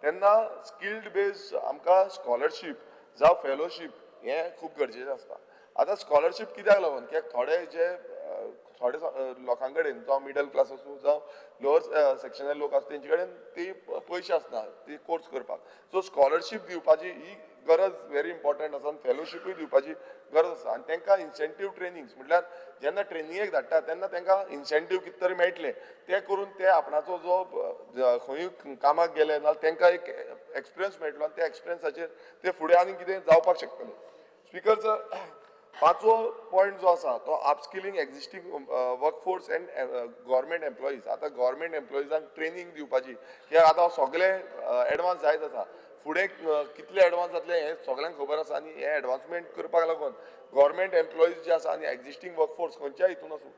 तेन्ना स्किल्ड बेज आमकां स्कॉलरशीप जावं फेलोशीप हें खूब गरजेचें आसता. आतां स्कॉलरशीप कित्याक लागून, कित्याक थोडे जे थोडे लोकां कडेन, जावं मिडल क्लास आसूं जावं लोअर सेक्शनाचे लोक आसूं, तेंचे कडेन ती पयशे आसना ती कोर्स करपाक. सो स्कॉलरशीप दिवपाची ही गरज व्हेरी इम्पॉर्टंट आसा आनी फेलोशिपूय दिवपाची गरज आसा. आनी तांकां इन्सेंटीव ट्रेनिंग्स म्हटल्यार जेन्ना ट्रेनिंगेक धाडटा तेन्ना तांकां इन्सेंटीव कितें तरी मेळटलें, तें करून ते आपणाचो जो खंयूय कामाक गेले नाल्यार तांकां एक एक्सपिरियन्स मेळटलो आनी त्या एक्सपिरियन्साचेर ते फुडें आनी कितें जावपाक शकतले. स्पीकर सर, पांचवो पॉयंट जो आसा तो upskilling existing workforce and government employees. आतां गव्हर्मेंट एम्प्लॉइजांक ट्रेनींग दिवपाची, कित्याक आतां सगळे एडवान्स जायत आसा, फुडें कितले एडवान्स जातले हें सगळ्यांक खबर आसा. आनी हें एडवान्समेंट करपाक लागून गव्हर्मेंट एम्प्लॉइज जे आसा आनी एक्झिस्टींग वर्कफोर्स खंयच्याय हितून आसूं,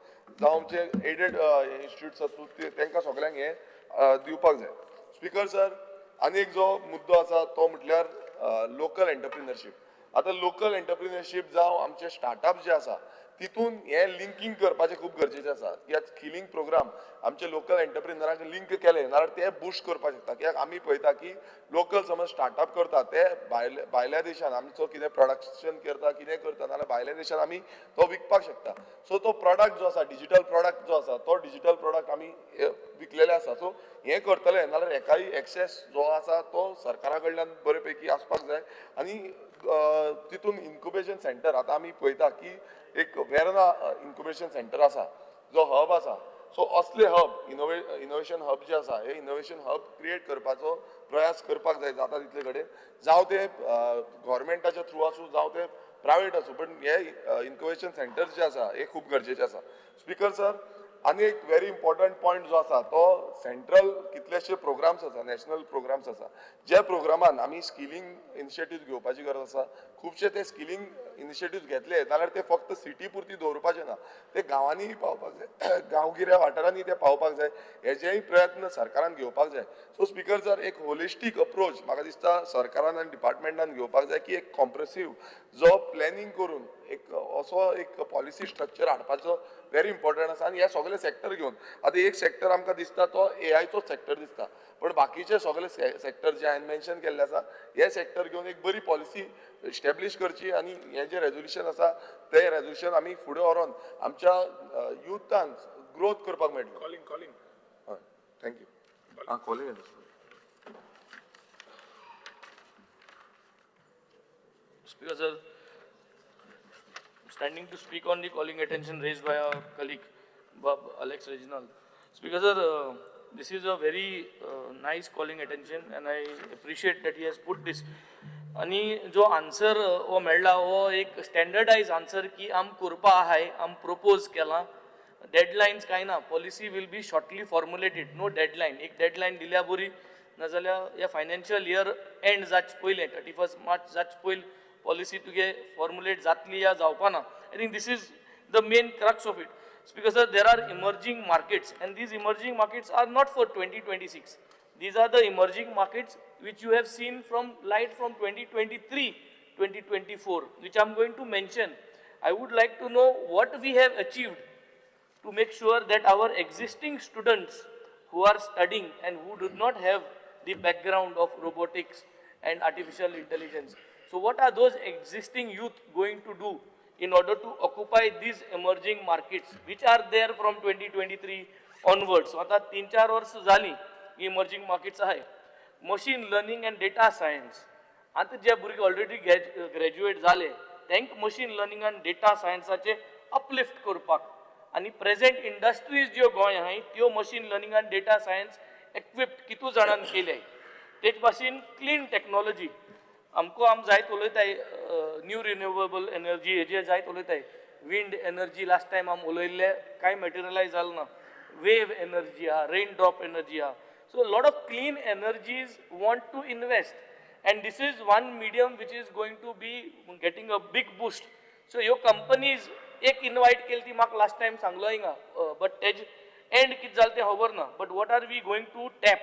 जावं आमचे एडेड इन्स्टिट्यूट्स आसूं, तांकां सगळ्यांक हें दिवपाक जाय. स्पीकर सर, आनी एक जो मुद्दो आसा तो म्हटल्यार लोकल एंटरप्रिनरशीप. आतां लोकल एंटरप्रिनरशीप जावं आमचे स्टार्टअप जे आसा तितून हें लिंकींग करपाचें खूब गरजेचें आसा. कित्याक स्किलिंग प्रोग्राम आमचे लोकल एंटरप्रिनरांक लिंक केले नाल्यार ते बुस्ट करपाक शकता. कित्याक आमी पळयता की लोकल समज स्टार्टअप करता ते भायल्या देशान आमचो कितें प्रोडक्शन करता, कितें करता, नाल्यार भायल्या देशान आमी तो विकपाक शकता. सो तो प्रोडक्ट जो आसा, डिजिटल प्रोडक्ट जो आसा, तो डिजिटल प्रोडक्ट आमी विकलेले आसा. सो हें करतले नाल्यार हेकाय एक्सेस जो आसा तो सरकारा कडल्यान बरे पैकी आसपाक जाय. आनी तितून इन्क्युबेशन सेंटर आतां आमी पळयता की एक वेर्ना इन्क्युबेशन सेंटर आसा, जो हब आसा, सो असले हब इनोवेशन हब जे आसा, हे इनोवेशन हब क्रिएट करपाचो प्रयास करपाक जाय जाता तितले कडेन, जावं ते गव्हर्मेंटाच्या थ्रू आसूं जावं ते प्रायवेट आसूं, पण हे इन्क्युबेशन सेंटर जे आसा हे खूब गरजेचे आसा. स्पीकर सर, आनी एक व्हेरी इम्पॉर्टंट पॉयंट जो आसा तो सेंट्रल कितलेशे प्रोग्राम्स आसा, नॅशनल प्रोग्राम्स आसा, ज्या प्रोग्रामान आमी स्किलिंग इनिशिएटिव्ह घेवपाची गरज आसा. खुबशे ते स्किलिंग इनिशिएटिव्ह घेतले जाल्यार ते फक्त सिटी पुरती दवरपाचे ना, ते गांवांनी पावपाक जाय, गांवगिऱ्या वाठारांनी ते पावपाक जाय, हेजेय प्रयत्न सरकारान घेवपाक जाय. सो स्पीकर सर, एक होलिस्टीक अप्रोच म्हाका दिसता सरकारान आनी डिपार्टमेंटान घेवपाक जाय की एक कॉम्प्रेसीव जो प्लॅनिंग करून एक असो एक पॉलिसी स्ट्रक्चर हाडपाचो व्हेरी इम्पॉर्टंट आसा. आनी ह्या सगळे सेक्टर घेवन आतां एक सेक्टर आमकां दिसता तो एआयचो सेक्टर दिसता, पण बाकीचे सगळे सेक्टर जे हांवें मेन्शन केल्ले आसा हे सेक्टर घेवन एक बरी पॉलिसी इस्टॅब्लिश करची आनी हें जें रेजोल्युशन आसा तें रेजोल्युशन आमी फुडें व्हरोन आमच्या युथांक ग्रोथ करपाक मेळटलो. कॉलिंग कॉलिंग, हय, thank you. आं, calling. Speaker sir, standing to speak on the calling attention raised by our colleague Bob Alex Reginald. Speaker sir, this is a very nice calling attention and I appreciate that he has put this. आणि जो answer हो मेळ्ळा हो एक स्टँडर्डायज answer की आम करपा आहाय, आम प्रोपोज केलां, डेडलायन्स कांय ना, policy will be shortly formulated, no deadline. एक डेडलायन दिल्या बरी, नाजाल्यार ह्या फायनान्शियल इयर एंड जावचे पयलें 31 मार्च जावचे पयलीं पॉलिसी तुगे फॉर्मुलेट जातली या जावपा ना. I think this is the main crux of it. Speaker sir, there are emerging markets and these emerging markets are not for 2026. These are the emerging markets which you have seen from light from 2023, 2024, which I am going to mention. I would like to know what we have achieved to make sure that our existing students who are studying and who do not have the background of robotics and artificial intelligence. So what are those existing youth going to do in order to occupy these emerging markets which are there from 2023 onwards? So आता 3-4 वर्ष झाली emerging markets आहे. Machine learning and data science, आता जे भुरगे already graduate जाले तांकां machine learning आनी data सायन्साचे uplift करपाक आनी प्रेजेंट इंडस्ट्रीज ज्यो गोंय आहाय त्यो मशीन लर्निंग आनी डेटा सायन्स एक्विप्ड कितू जाणान केल्याय. तेच भाशेन क्लीन टॅक्नोलॉजी आमकां आम जायत उलयताय, न्यू रिन्युएबल एनर्जी हेजेर जायत उलयताय. विंड एनर्जी लास्ट टायम आम उलयल्ले कांय मटेरियलायज जालें ना. वेव एनर्जी आहा, रेन ड्रॉप एनर्जी आहा. So lot of clean energies want to invest and this is one medium which is going to be getting a big boost. So ह्यो companies एक invite केली ती म्हाका लास्ट टायम सांगलो हिंगा, but तेज and कितें जालें तें खबर ना. But what are we going to tap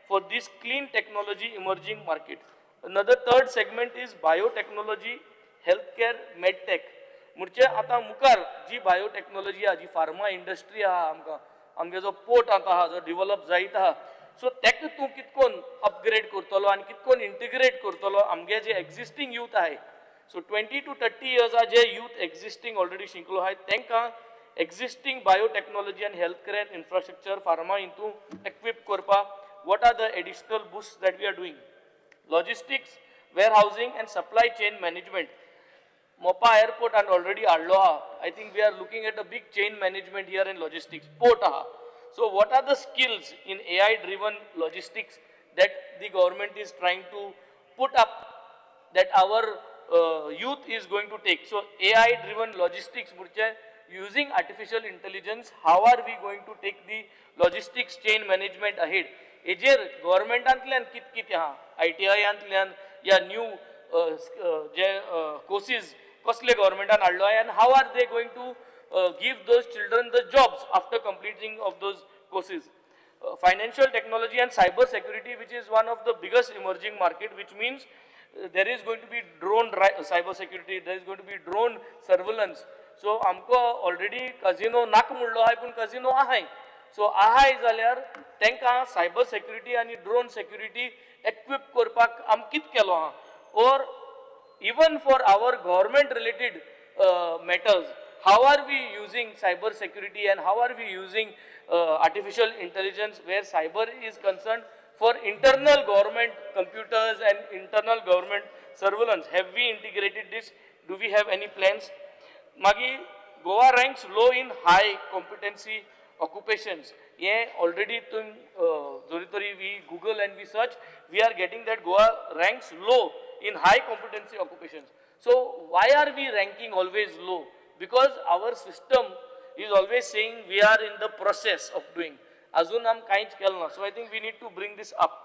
for this clean technology emerging market? Another third segment is biotechnology, healthcare, medtech. म्हणजे आतां मुखार जी बायोटॅक्नॉलॉजी आहा, जी फार्मा इंडस्ट्री आहा, आमकां आमगे जो पोर्ट आतां आहा जो डिवलप जायत आहा, सो तेका तूं कितकोन अपग्रेड करतलो आनी कितकोन इंटिग्रेट करतलो आमगे जे एक्झिस्टींग यूथ आहाय. सो 20 to 30 इयर्सा जे यूथ एक्झिस्टींग ऑलरेडी शिकलो आहाय तेंकां एक्झिस्टींग बायोटॅक्नॉलॉजी आनी हेल्थ केअर इन्फ्रास्ट्रक्चर फार्मा हितून एक्विप करपाक what are the additional boosts that we are doing? Logistics, warehousing and supply chain management. Mopa airport and already हाडलो आहा. I think we are looking at a big chain management here in logistics. Port आहा. So what are the skills in AI driven logistics that the government is trying to put up that our youth is going to take? So AI driven logistics म्हणजे using artificial intelligence, how are we going to take the logistics chain management ahead? हेजेर गव्हर्मेंटांतल्यान कित कितें आहा, आयटीआयांतल्यान या new जे courses कसले गव्हर्मेंटान हाडलो आहा and how are they going to give those children the jobs after completing of those courses? Financial technology and cyber security, which is one of the biggest emerging market, which means there is going to be drone cyber security, there is going to be drone surveillance. So आमकां already कजिनो नाका म्हणलो आहाय पूण कजिनो आहाय. So आहाय जाल्यार तांकां cyber security आनी ड्रोन सेक्युरिटी एक्विप करपाक आम कितें केलो आहा? Or even for our government related matters, how are we using cyber security and how are we using artificial intelligence where cyber is concerned for internal government computers and internal government surveillance? Have we integrated this? Do we have any plans? Magi, Goa ranks low in high competency occupations. Yeah, already we Google and we search, we are getting that Goa ranks low in high competency occupations. So why are we ranking always low? Because our system is always saying we are in the process of doing. Azun am kainch kelna. So I think we need to bring this up.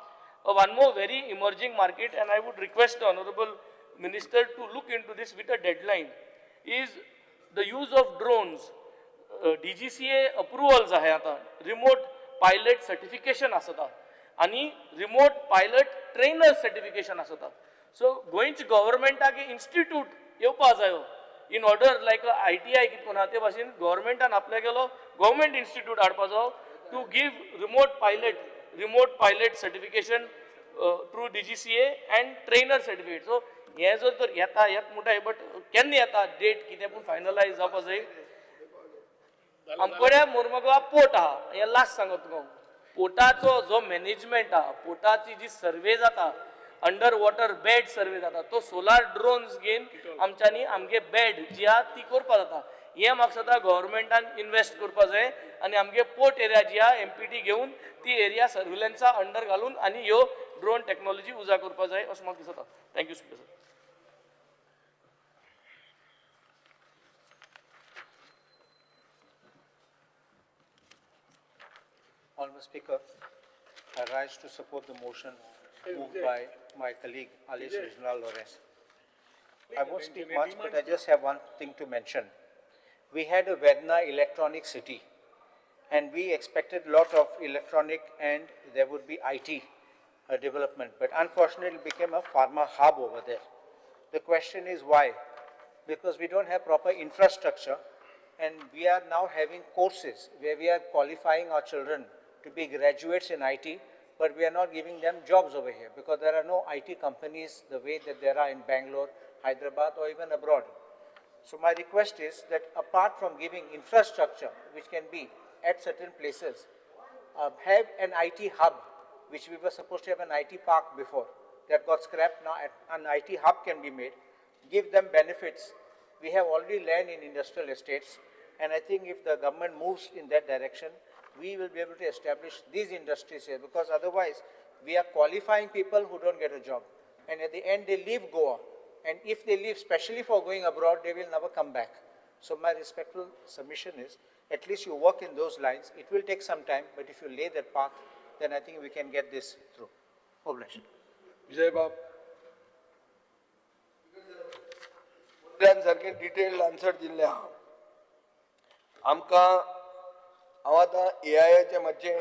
One more very emerging market, and I would request the Honorable Minister to look into this with a deadline, is the use of drones. DGCA approvals आहे आता, remote pilot certification आसता आनी remote pilot trainer certification आसता. So गोंयच्या गव्हर्मेंटाक institute येवपा जायो in order like ITI कितें कोण आहा ते भाशेन गव्हर्मेंटान आपल्या गेलो गव्हर्मेंट इन्स्टिट्यूट हाडपा जायो to give remote pilot certification through DGCA and trainer certificate. So हें जर तर येता येत म्हणटा, बट केन्ना येता डेट कितें पूण फायनलायज जावपा जाय. आमकडे मोर्मुगांव पोर्ट आहा, हें लास्ट सांगत तुका. पोर्टाचो जो मॅनेजमेंट आहा, पोर्टाची जी सर्वे जाता, अंडर वॉटर बेड सर्वे जाता, तो सोलार ड्रोन्स घेवन आमच्यांनी आमगे बेड जी आहा ती करपा जाता. हें म्हाका दिसता गव्हर्मेंटान इनवेस्ट करपा जाय आनी आमगे पोर्ट एरिया जी आहा एमपीटी घेवन ती एरिया सर्विलन्सा अंडर घालून आनी ह्यो ड्रोन टॅक्नोलॉजी उजा करपा जाय अशें म्हाका दिसता. Thank you speaker sir. Honorable Speaker, I rise to support the motion moved by my colleague Alice Reginald Lawrence. I won't speak much, but I just have one thing to mention. We had a Vedna electronic city, and we expected a lot of electronic and there would be IT development, but unfortunately it became a pharma hub over there. The question is why? Because we don't have proper infrastructure, and we are now having courses where we are qualifying our children to be graduates in IT, but we are not giving them jobs over here because there are no IT companies the way that there are in Bangalore, Hyderabad, or even abroad. So my request is that apart from giving infrastructure, which can be at certain places, have an IT hub, which we were supposed to have an IT park before. That got scrapped. Now an IT hub can be made. Give them benefits. We have already land in industrial estates. And I think if the government moves in that direction, we will be able to establish these industries here, because otherwise we are qualifying people who don't get a job. And at the end, they leave Goa. And if they leave, especially for going abroad, they will never come back. So my respectful submission is, at least you work in those lines. It will take some time, but if you lay that path, then I think we can get this through. Obliged. Vijay Bab. सारखे detailed answer दिल्ले आहा आमकां. हांव आतां एआयाचे मातशे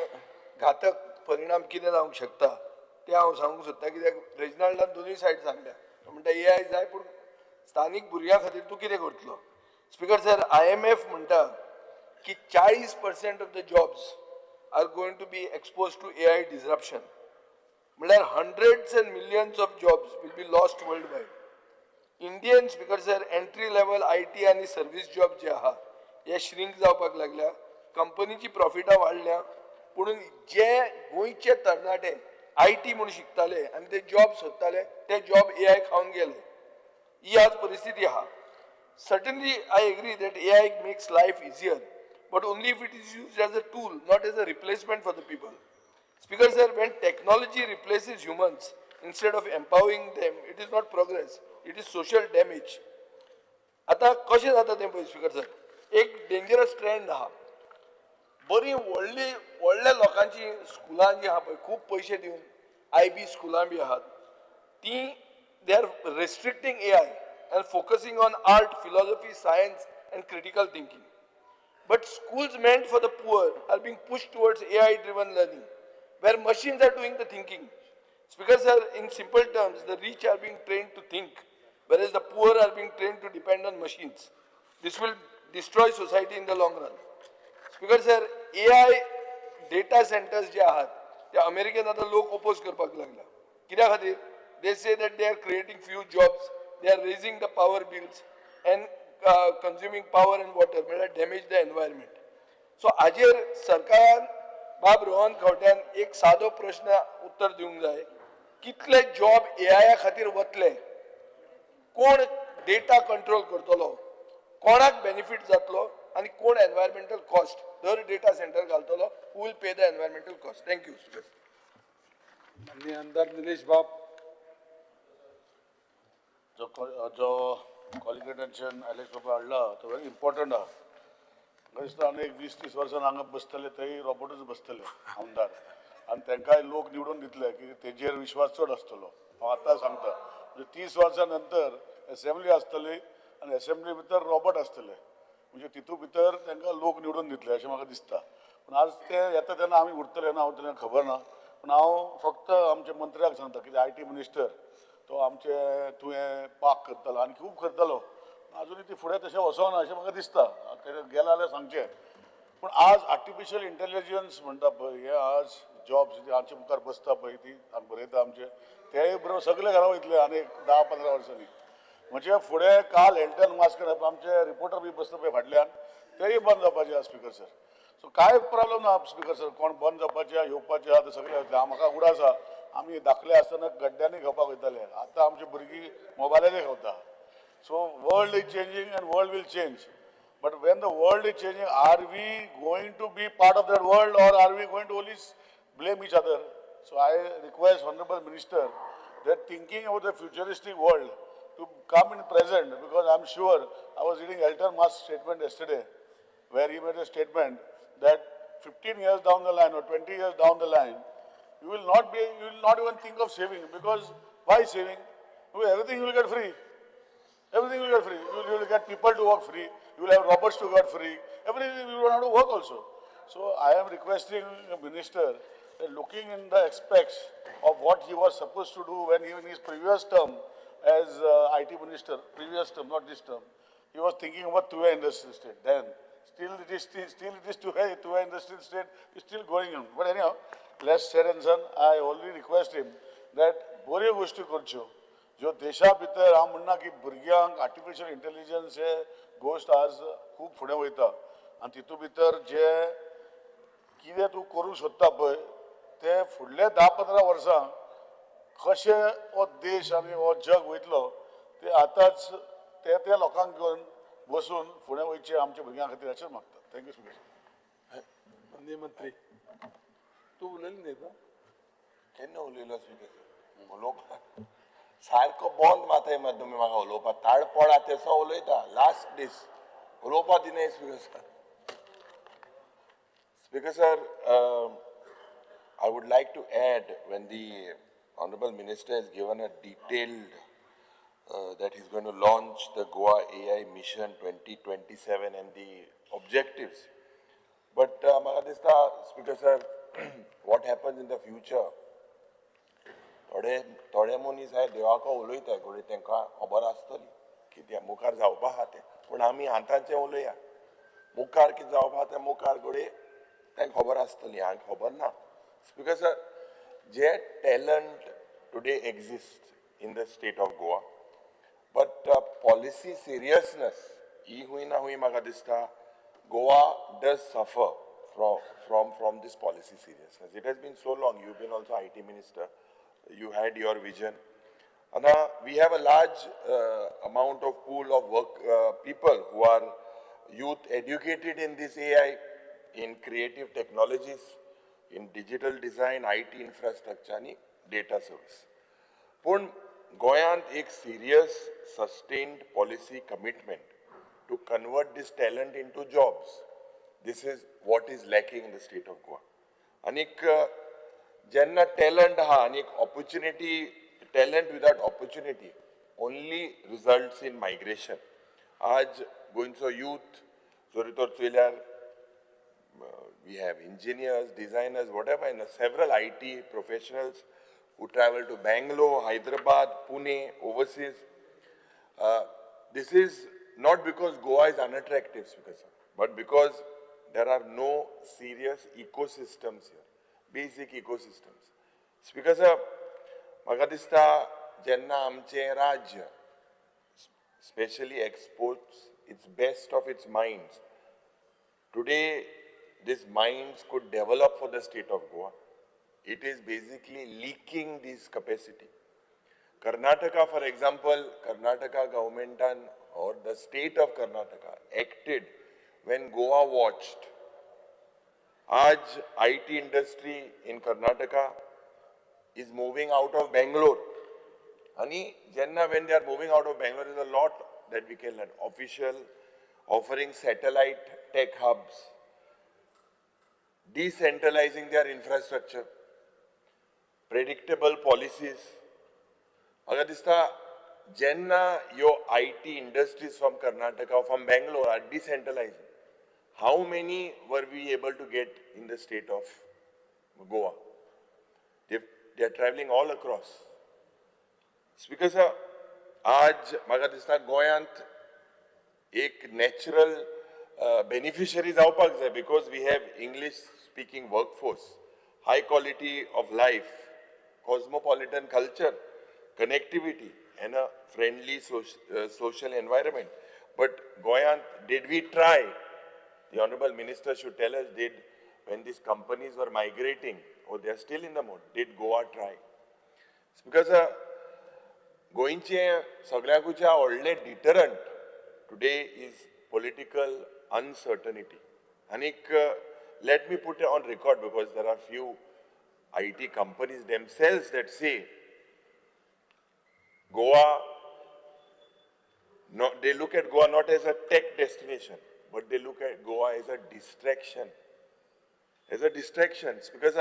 घातक परिणाम कितें जावंक शकता तें हांव सांगूंक सोदता, कित्याक रेजिनाल्डान दोनूय सायड सांगल्या. तो म्हणटा एआय जाय पूण स्थानीक भुरग्यां खातीर तूं कितें करतलो. स्पीकर सर, IMF म्हणटा की 40% of the jobs are going to be expose to AI disruption, म्हणल्यार hundreds and millions of jobs will be lost world wide. Indian, speaker sir, entry level IT आनी सर्वीस जॉब जे आहा हे shrink जावपाक लागल्या, कंपनीची प्रॉफिटां वाडल्या, पूण जे गोंयचे तरणाटे IT म्हूण शिकताले आनी ते जॉब सोदताले ते जॉब एआय खावन गेले. ही आज परिस्थिती आहा. Certainly I agree that AI makes life easier, but only if it is used as a tool, not as a replacement for the people. Speaker sir, when technology replaces humans instead of empowering them, it is not progress, it is social damage. आतां कशें जाता तें पळय speaker sir, एक dangerous trend आहा. बरी व्हडली व्हडल्या लोकांची स्कुलां जी आहा पळय, खूब पयशे दिवन IB स्कुलां बी आहात, ती they are restricting AI and focusing on art, philosophy, science and critical thinking. But schools meant for the poor are being pushed towards AI driven learning, where machines are doing the thinking. Speaker sir, in simple terms, the rich are being trained to think, whereas the poor are being trained to depend on machines. This will destroy society in the long run. Speaker sir, AI data centers जे आहात ते अमेरिकेन आतां लोक oppose करपाक लागला. कित्या खातीर? They say that they are creating few jobs, they are raising the power bills and consuming power and water, म्हळ्यार डॅमेज the environment. सो हाजेर सरकारान बाब रोहन खंवट्यान एक सादो प्रश्न उत्तर दिवंक जाय, कितले जॉब एआया खातीर वतले, कोण डेटा कंट्रोल करतलो, कोणाक बेनिफीट जातलो आनी कोण एनवायरमेंटल कॉस्ट दर डेटा सेंटर घालतलो, who will pay the environmental cost. Thank you. माननीय आमदार निलेश बाब. जो जो कॉलिंग अटेन्शन एलेक्स बाबा हाडला तो व्हेरी इम्पॉर्टंट आहा. म्हाका दिसता आनी एक 20-30 वर्सां हांगा बसतले थंय रोबोटूच बसतले आमदार, आनी तांकांय लोक निवडून दितले की तेजेर विश्वास चड आसतलो. हांव आतां सांगता, म्हणजे 30 वर्सां नंतर एसेंब्ली आसतली आनी एसेंब्ली भितर रोबोट आसतले, म्हणजे तितू भितर तांकां लोक निवडून दितले अशें म्हाका दिसता. पूण आज ते येता तेन्ना आमी उरतले ना उरतले खबर ना, पूण हांव फक्त आमच्या मंत्र्याक सांगता कित्याक IT minister तो आमचे तुवें पाक करतलो आनी खूब करतलो, आजुनूय ती फुडें तशें वचना अशें म्हाका दिसता. ते गेला जाल्यार सांगचें. पूण आज आर्टिफिशियल इंटेलिजन्स म्हणटा पळय, हे आज जॉब्स जे आमचे मुखार बसता पळय ती आमी बरयता आमचे, तेय बरोबर सगळे घरा वयतले आनी एक 10-15 वर्सांनी. म्हणजे फुडें काल एल्टन मास्क आमचे रिपोर्टर बी बसता पळय फाटल्यान, तेय बंद जावपाचे आहा स्पीकर सर. सो कांय प्रॉब्लम ना स्पीकर सर, कोण बंद जावपाचे येवपाचे आहा ते सगळे वयतले. म्हाका उडास आहा आमी धाकले आसतना गड्ड्यांनी खावपाक वयताले, आतां आमची भुरगीं मोबायलाचेर खावता. So world is changing and world will change, but when the world is changing, are we going to be part of that world or are we going to only blame each other? So I request honourable minister that thinking about the futuristic world to come in present, because I am sure I was reading Elon Musk statement yesterday where he made a statement that 15 years down the line or 20 years down the line, you will not even think of saving, because why saving? Because everything you will get free. Everything you will get free. You will get people to work free. You will have robots to work free. Everything you don't have to work also. So I am requesting the minister that looking in the aspects of what he was supposed to do when he in his previous term as IT minister, previous term, not this term, he was thinking about Tuve Industrial State then. Still it is Tuve Industrial State is still going on. But anyhow, less said and done, I only request him that बऱ्यो गोश्टी करच्यो ज्यो देशा भितर हांव म्हणना की भुरग्यांक आर्टिफिशियल इंटेलिजन्स हे गोश्ट आज खूब फुडें वयता आनी तितू भितर जे कितें तूं करूंक सोदता पळय ते फुडले 10-15 वर्सां कशें हो देश आनी हो जग वयतलो ते आतांच ते ते लोकांक घेवन बसून फुडें वयचें आमच्या भुरग्यां खातीर अशें मागता. Thank you speaker. माननीय मंत्री, तूं उलयलें न्ही आतां? केन्ना उलयलो स्पीकर? उलोवपाक सारको बंद माथय मरे तुमी म्हाका उलोवपाक, ताड पडा तेसो उलयता लास्ट दीस उलोवपाक दिनाय speaker sir. Speaker sir, I would like to add, when the Honorable Minister has given a detailed that he's going to launch the Goa AI Mission 2027 and the objectives. But म्हाका दिसता Speaker sir, what happens in the future, थोडे थोडे मनीस आहाय देवाको उलयताय, घडये तांकां खबर आसतली कितें मुखार जावपा आहा तें, पूण आमी आतांचें उलया, मुखार कितें जावपा आहा तें मुखार घडये तांकां खबर आसतली, हांकां खबर ना. Speaker sir, J talent today exist in the state of Goa, but policy seriousness ही खूंय ना खूंय म्हाका दिसता Goa does suffer from this policy seriousness. It has been so long. You've been also IT minister. You had your vision. And we have a large amount of pool of work people who are youth educated in this AI, in creative technologies, in digital design, IT infrastructure आणि data service. पूण गोंयांत एक serious sustained policy commitment to convert this talent into jobs, this is what is lacking in the state of Goa. आनीक जेन्ना talent आहा आनी एक opportunity, talent without opportunity only results in migration. आज गोंयचो यूथ जरी तर चोयल्यार we have engineers, designers, whatever, and several IT professionals who travel to Bangalore, Hyderabad, Pune, overseas. This is not because Goa is unattractive, but because there are no serious ecosystems here, basic ecosystems. Speaker sir, म्हाका दिसता जेन्ना आमचें राज्य specially exports its best of its minds, today these minds could develop for the state of Goa. It is basically leaking this capacity. Karnataka, for example, Karnataka government or the state of Karnataka acted when Goa watched. Aaj IT industry in Karnataka is moving out of Bangalore. Ani jenna when they are moving out of Bangalore, there is a lot that we can learn. Official offering satellite tech hubs, decentralizing their infrastructure, predictable policies. म्हाका दिसता जेन्ना यो IT industries from Karnataka, from Bangalore are decentralizing, how many were we able to get in the state of Goa? They are traveling all across. Speaker sir, आज म्हाका दिसता गोंयांत एक natural beneficiary जावपाक जाय, because we have English speaking workforce, high quality of life, cosmopolitan culture, connectivity and a friendly social environment. But गोंयांत did we try? The Honorable Minister should tell us, did, when these companies were migrating, or they are still in the mode, did Goa try? It's because गोंयचें सगळ्याकूच्या व्हडलें deterrent today is political uncertainty. आनीक let me put it on record, because there are few IT companies themselves that say Goa, no, they look at Goa not as a tech destination, but they look at Goa as a distraction. As a distraction, it's because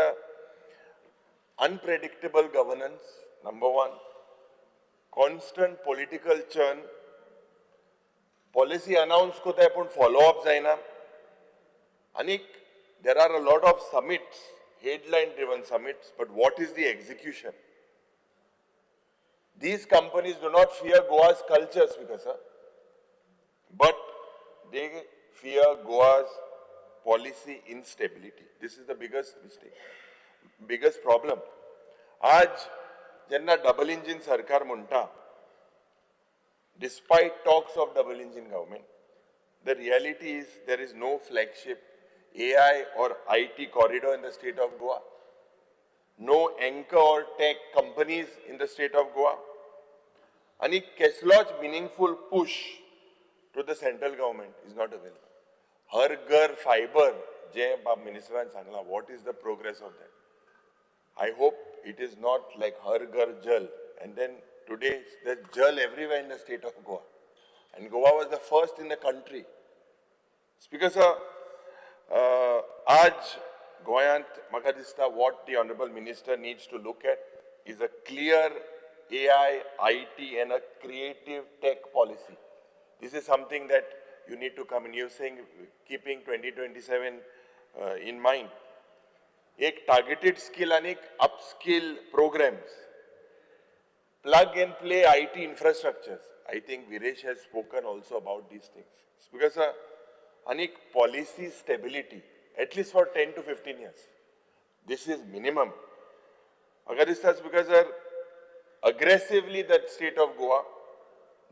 unpredictable governance, number one, constant political churn, policy announce कोताय पूण follow up जायना, आनीक there are a lot of summits, headline driven summits, but what is the execution? These companies do not fear Goa's culture, Speaker sir, but they fear Goa's policy instability. This is the biggest mistake, biggest problem. आज जेन्ना double engine सरकार म्हणटा, despite talks of double engine government, the reality is there is no flagship AI or IT corridor in the state of Goa, no anchor or tech companies in the state of Goa, आनी कसलोच meaningful push to the central government is not available. Har Ghar fibre जे बाब मिनिस्टरान सांगला, what is the progress of that? I hope it is not like Har Ghar Jal, and then today there's Jal everywhere in the state of Goa, and Goa was the first in the country. Speaker sir, आज गोयांत म्हाका दिसता what the honourable minister needs to look at is a clear AI, IT and a creative tech policy. This is something that you need to come in. You're saying keeping 2027 in mind. एक targeted skill and एक upskill programs, plug and play IT infrastructures. I think Viresh has spoken also about these things. Because anik policy stability, at least for 10 to 15 years. This is minimum. Agar this is because aggressively that state of Goa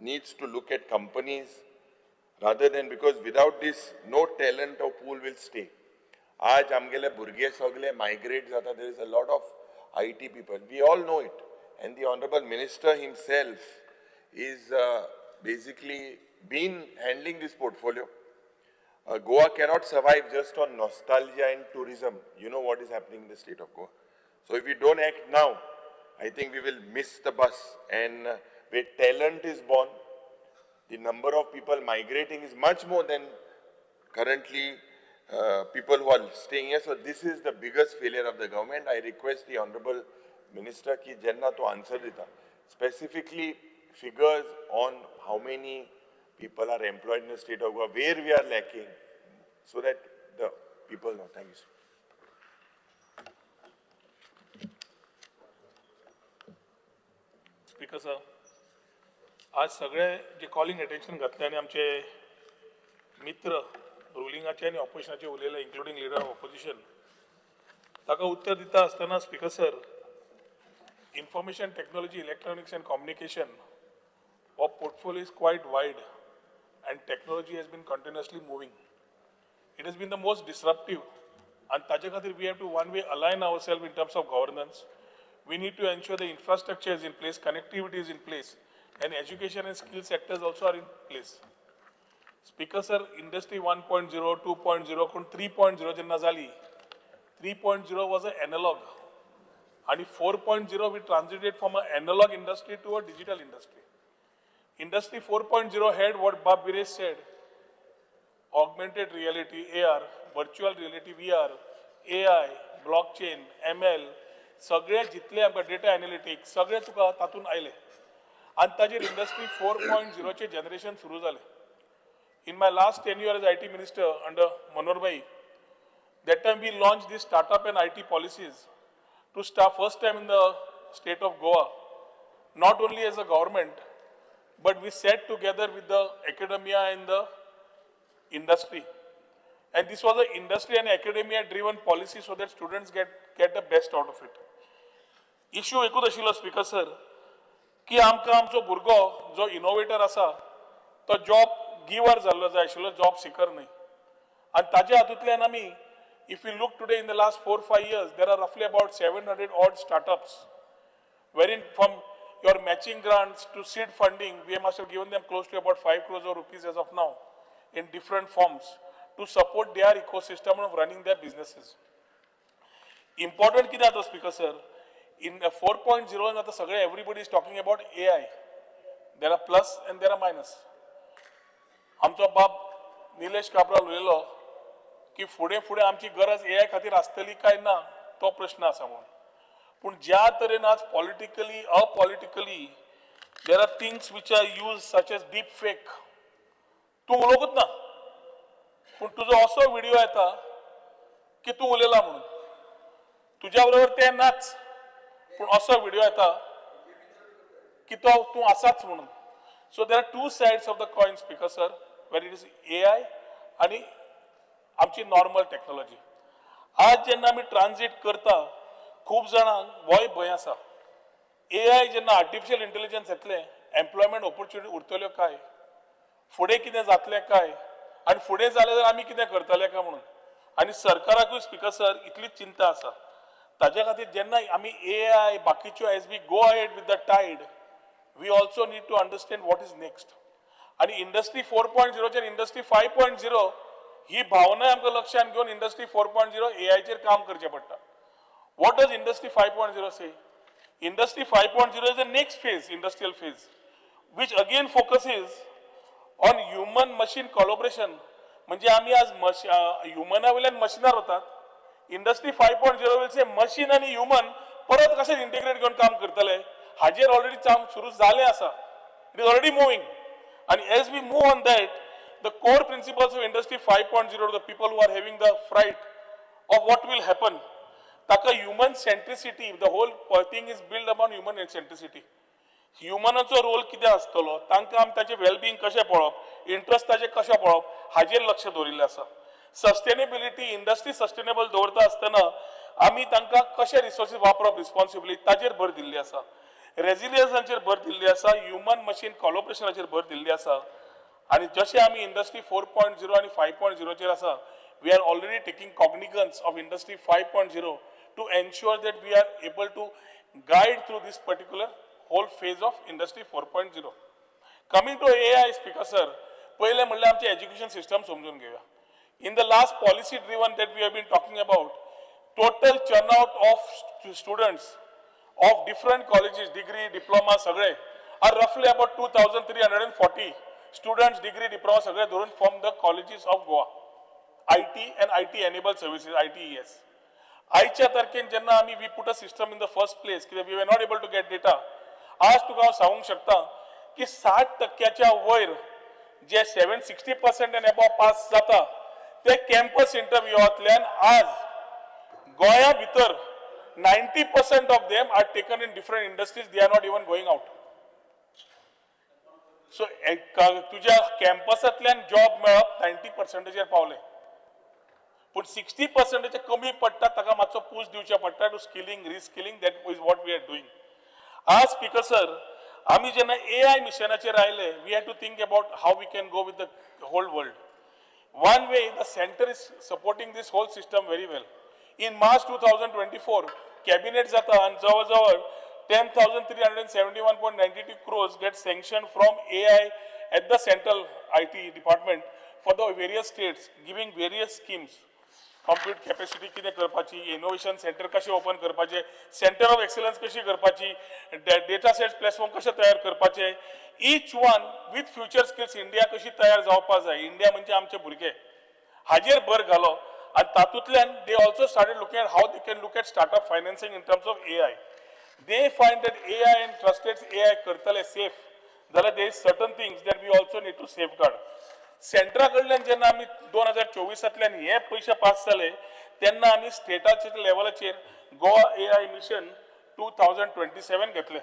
needs to look at companies rather than, because without this no talent or pool will stay. आज आमगेले भुरगे सगळे migrate जाता, there is a lot of IT people, we all know it, and the honorable minister himself is basically been handling this portfolio. Goa cannot survive just on nostalgia and tourism. You know what is happening in the state of Goa. So if we don't act now, I think we will miss the bus, and where talent is born, the number of people migrating is much more than currently people who are staying here. So this is the biggest failure of the government. I request the honorable minister ki jenna to answer dita. Specifically figures on how many people are employed in the state of Goa, where we are lacking, so that the people know. Thank you, sir. Speaker sir, आज सगळे जे calling attention घातले आनी आमचे मित्र रुलिंगाचे आनी ऑपोजिशनाचे उलयले, including leader of opposition, ताका उत्तर दिता आसतना speaker sir, information technology, electronics and communication हो portfolio is quite wide and technology has been continuously moving. It has been the most disruptive, आनी ताजे खातीर we have to one way align our self in terms of governance. We need to ensure the infrastructure is in place, connectivity is in place, and education and skill sectors also are in place. Speaker sir, industry 1.0, 2.0, कोण 3.0 जेन्ना जाली, 3.0 was an analog, and 4.0 we transited from an analog industry to a digital industry. Industry 4.0 had what Bab Viresh said, augmented reality, AR, virtual reality, VR, AI, blockchain, ML, सगळे जितले आमकां data analytics सगळे तुका तातूंत आयले, आनी ताजेर industry 4.0 चे जनरेशन सुरू जालें. In my last tenure as IT minister under Manohar Bhai, that time we launched this startup and IT policies to start first time in the state of Goa, not only as a government, but we sat together with the academia and the industry. And this was an industry and academia driven policy so that students get the best out of it. Issue एकूच आशिल्लो speaker sir, की आमकां आमचो भुरगो जो innovator आसा तो job giver जाल्लो जाय आशिल्लो, जॉब सिकर न्हय. आनी ताज्या हातूंतल्यान आमी if you look today in the last 4-5 years, there are roughly about 700 odd startups, wherein from your matching grants to seed funding, we must have given them close to about 5 crores of rupees as of now in different forms to support their ecosystem of running their businesses. Important कितें आतां speaker sir, in 4.0 आतां सगळे everybody is talking about AI. There are plus and there are minus. आमचो बाब निलेश काब्राल उलयलो की फुडें फुडें आमची गरज AI खातीर आसतली काय ना तो प्रश्न आसा म्हणून. पूण ज्या तरेन आज politically apolitically there are things which are use such as deep fake, तूं उलोवंकूच ना पूण तुजो असो व्हिडिओ येता की तूं उलयला म्हणून, तुज्या बरोबर ते नाच पूण असो व्हिडिओ येता की तो तूं आसाच म्हणून. So there are two sides of the coin speaker sir, where it is AI आनी आमची नॉर्मल टॅक्नोलॉजी. आज जेन्ना आमी ट्रान्जीट करता खूब जाणांक होय भंय आसा, AI जेन्ना आर्टिफिशियल इंटेलिजन्स येतलें एम्प्लॉयमेंट ऑपॉर्च्युनिटी उरतल्यो काय, फुडें कितें जातलें काय, आनी फुडें जालें जाल्यार आमी कितें करतले काय म्हणून. आनी सरकाराकूय स्पीकर सर इतलीच चिंता आसा. ताज्या खातीर जेन्ना आमी AI बाकीच्यो as we go ahead with the tide, we also need to understand what is next. आनी इंडस्ट्री 4.0चेर इंडस्ट्री 5.0 ही भावना आमकां लक्षांत घेवन इंडस्ट्री 4.0 एआयचेर काम करचें पडटा. What does Industry 5.0 say? Industry 5.0 is the next phase, industrial phase, which again focuses on human machine collaboration. म्हणजे आमी आज ह्युमना वयल्यान मशिनार वतात. Industry 5.0 will say machine आनी ह्युमन परत कशें इंटिग्रेट घेवन काम करतले, हाजेर ऑलरेडी काम सुरू जालें आसा. It is already moving. आनी as we move on that, the core principles of Industry 5.0, the people who are having the fright of what will happen, ताका human centricity, the whole thing is build upon human centricity. ह्युमनाचो role कितें आसतलो, तांकां आमी ताचें wellbeing कशें पळोवप, interest ताचें कशें पळोवप, हाजेर लक्ष दवरिल्लें आसा. सस्टेनेबिलिटी, इंडस्ट्री सस्टेनेबल दवरता आसतना आमी तांकां कशे रिसोर्सीस वापरप रिस्पॉन्सिबली, ताचेर भर दिल्ली आसा. रेजिलियन्साचेर भर दिल्ली आसा, ह्युमन मशीन कॉलोब्रेशनाचेर भर दिल्ली आसा. आनी जशें आमी इंडस्ट्री 4.0 आनी 5.0चेर आसा, we are already taking cognizance of Industry 5.0 to ensure that we are able to guide through this particular whole phase of Industry 4.0. Coming to AI, Speaker sir, पयलें म्हणल्यार आमचें एज्युकेशन सिस्टम समजून घेवया. In the last policy driven that we have been talking about, total churn out of students of different colleges, degree, diploma सगळे, are roughly about 2340 students, degree, diploma सगळे धरून, from the colleges of Goa, IT and IT enable services, ITES. आयच्या तारखेन जेन्ना आमी we put a system in the first place, कित्याक we were not able to get data, आज तुका हांव सांगूंक शकता की 60 टक्क्याच्या वयर जे 60% and above pass जाता, ते कॅम्पस इंटरव्युवांतल्यान आज गोंया भितर 90% of them are taken in different industries. They are not even going out. So तुज्या कॅम्पसांतल्यान जॉब मेळप 90 पर्संटाचेर पावले, पूण 60 पर्संटाचे कमी पडटा, ताका मातसो पूश दिवचें पडटा to skilling, reskilling. That is what we are doing. आज स्पीकर सर, आमी जेन्ना एआय मिशनाचेर आयले, we have to think about how we can go with the whole world. One way, the center is supporting this whole system very well. In March 2024, cabinet जाता आणि जवळ जवळ 10,371.92 crores get sanctioned from AI at the central IT department for the various states, giving various schemes. Compute capacity कितें करपाची, innovation centre कशें open करपाचें, centre of excellence कशी करपाची, डेटा सेट्स प्लॅटफॉर्म कशें तयार करपाचे, each one with future skills India कशी तयार जावपा जाय, इंडिया म्हणजे आमचे भुरगे, हाजेर भर घालो. आनी तातूंतल्यान they also started looking at how they can look at startup financing in terms of AI. They find that AI and trusted AI करतले सेफ जाल्यार there is certain things that we also need to safeguard. सेंटरा कडल्यान जेन्ना आमी 2024तांतल्यान हे पयशे pass जाले, तेन्ना आमी स्टेटाच्या लेवलाचेर Goa AI Mission 2027 घेतले.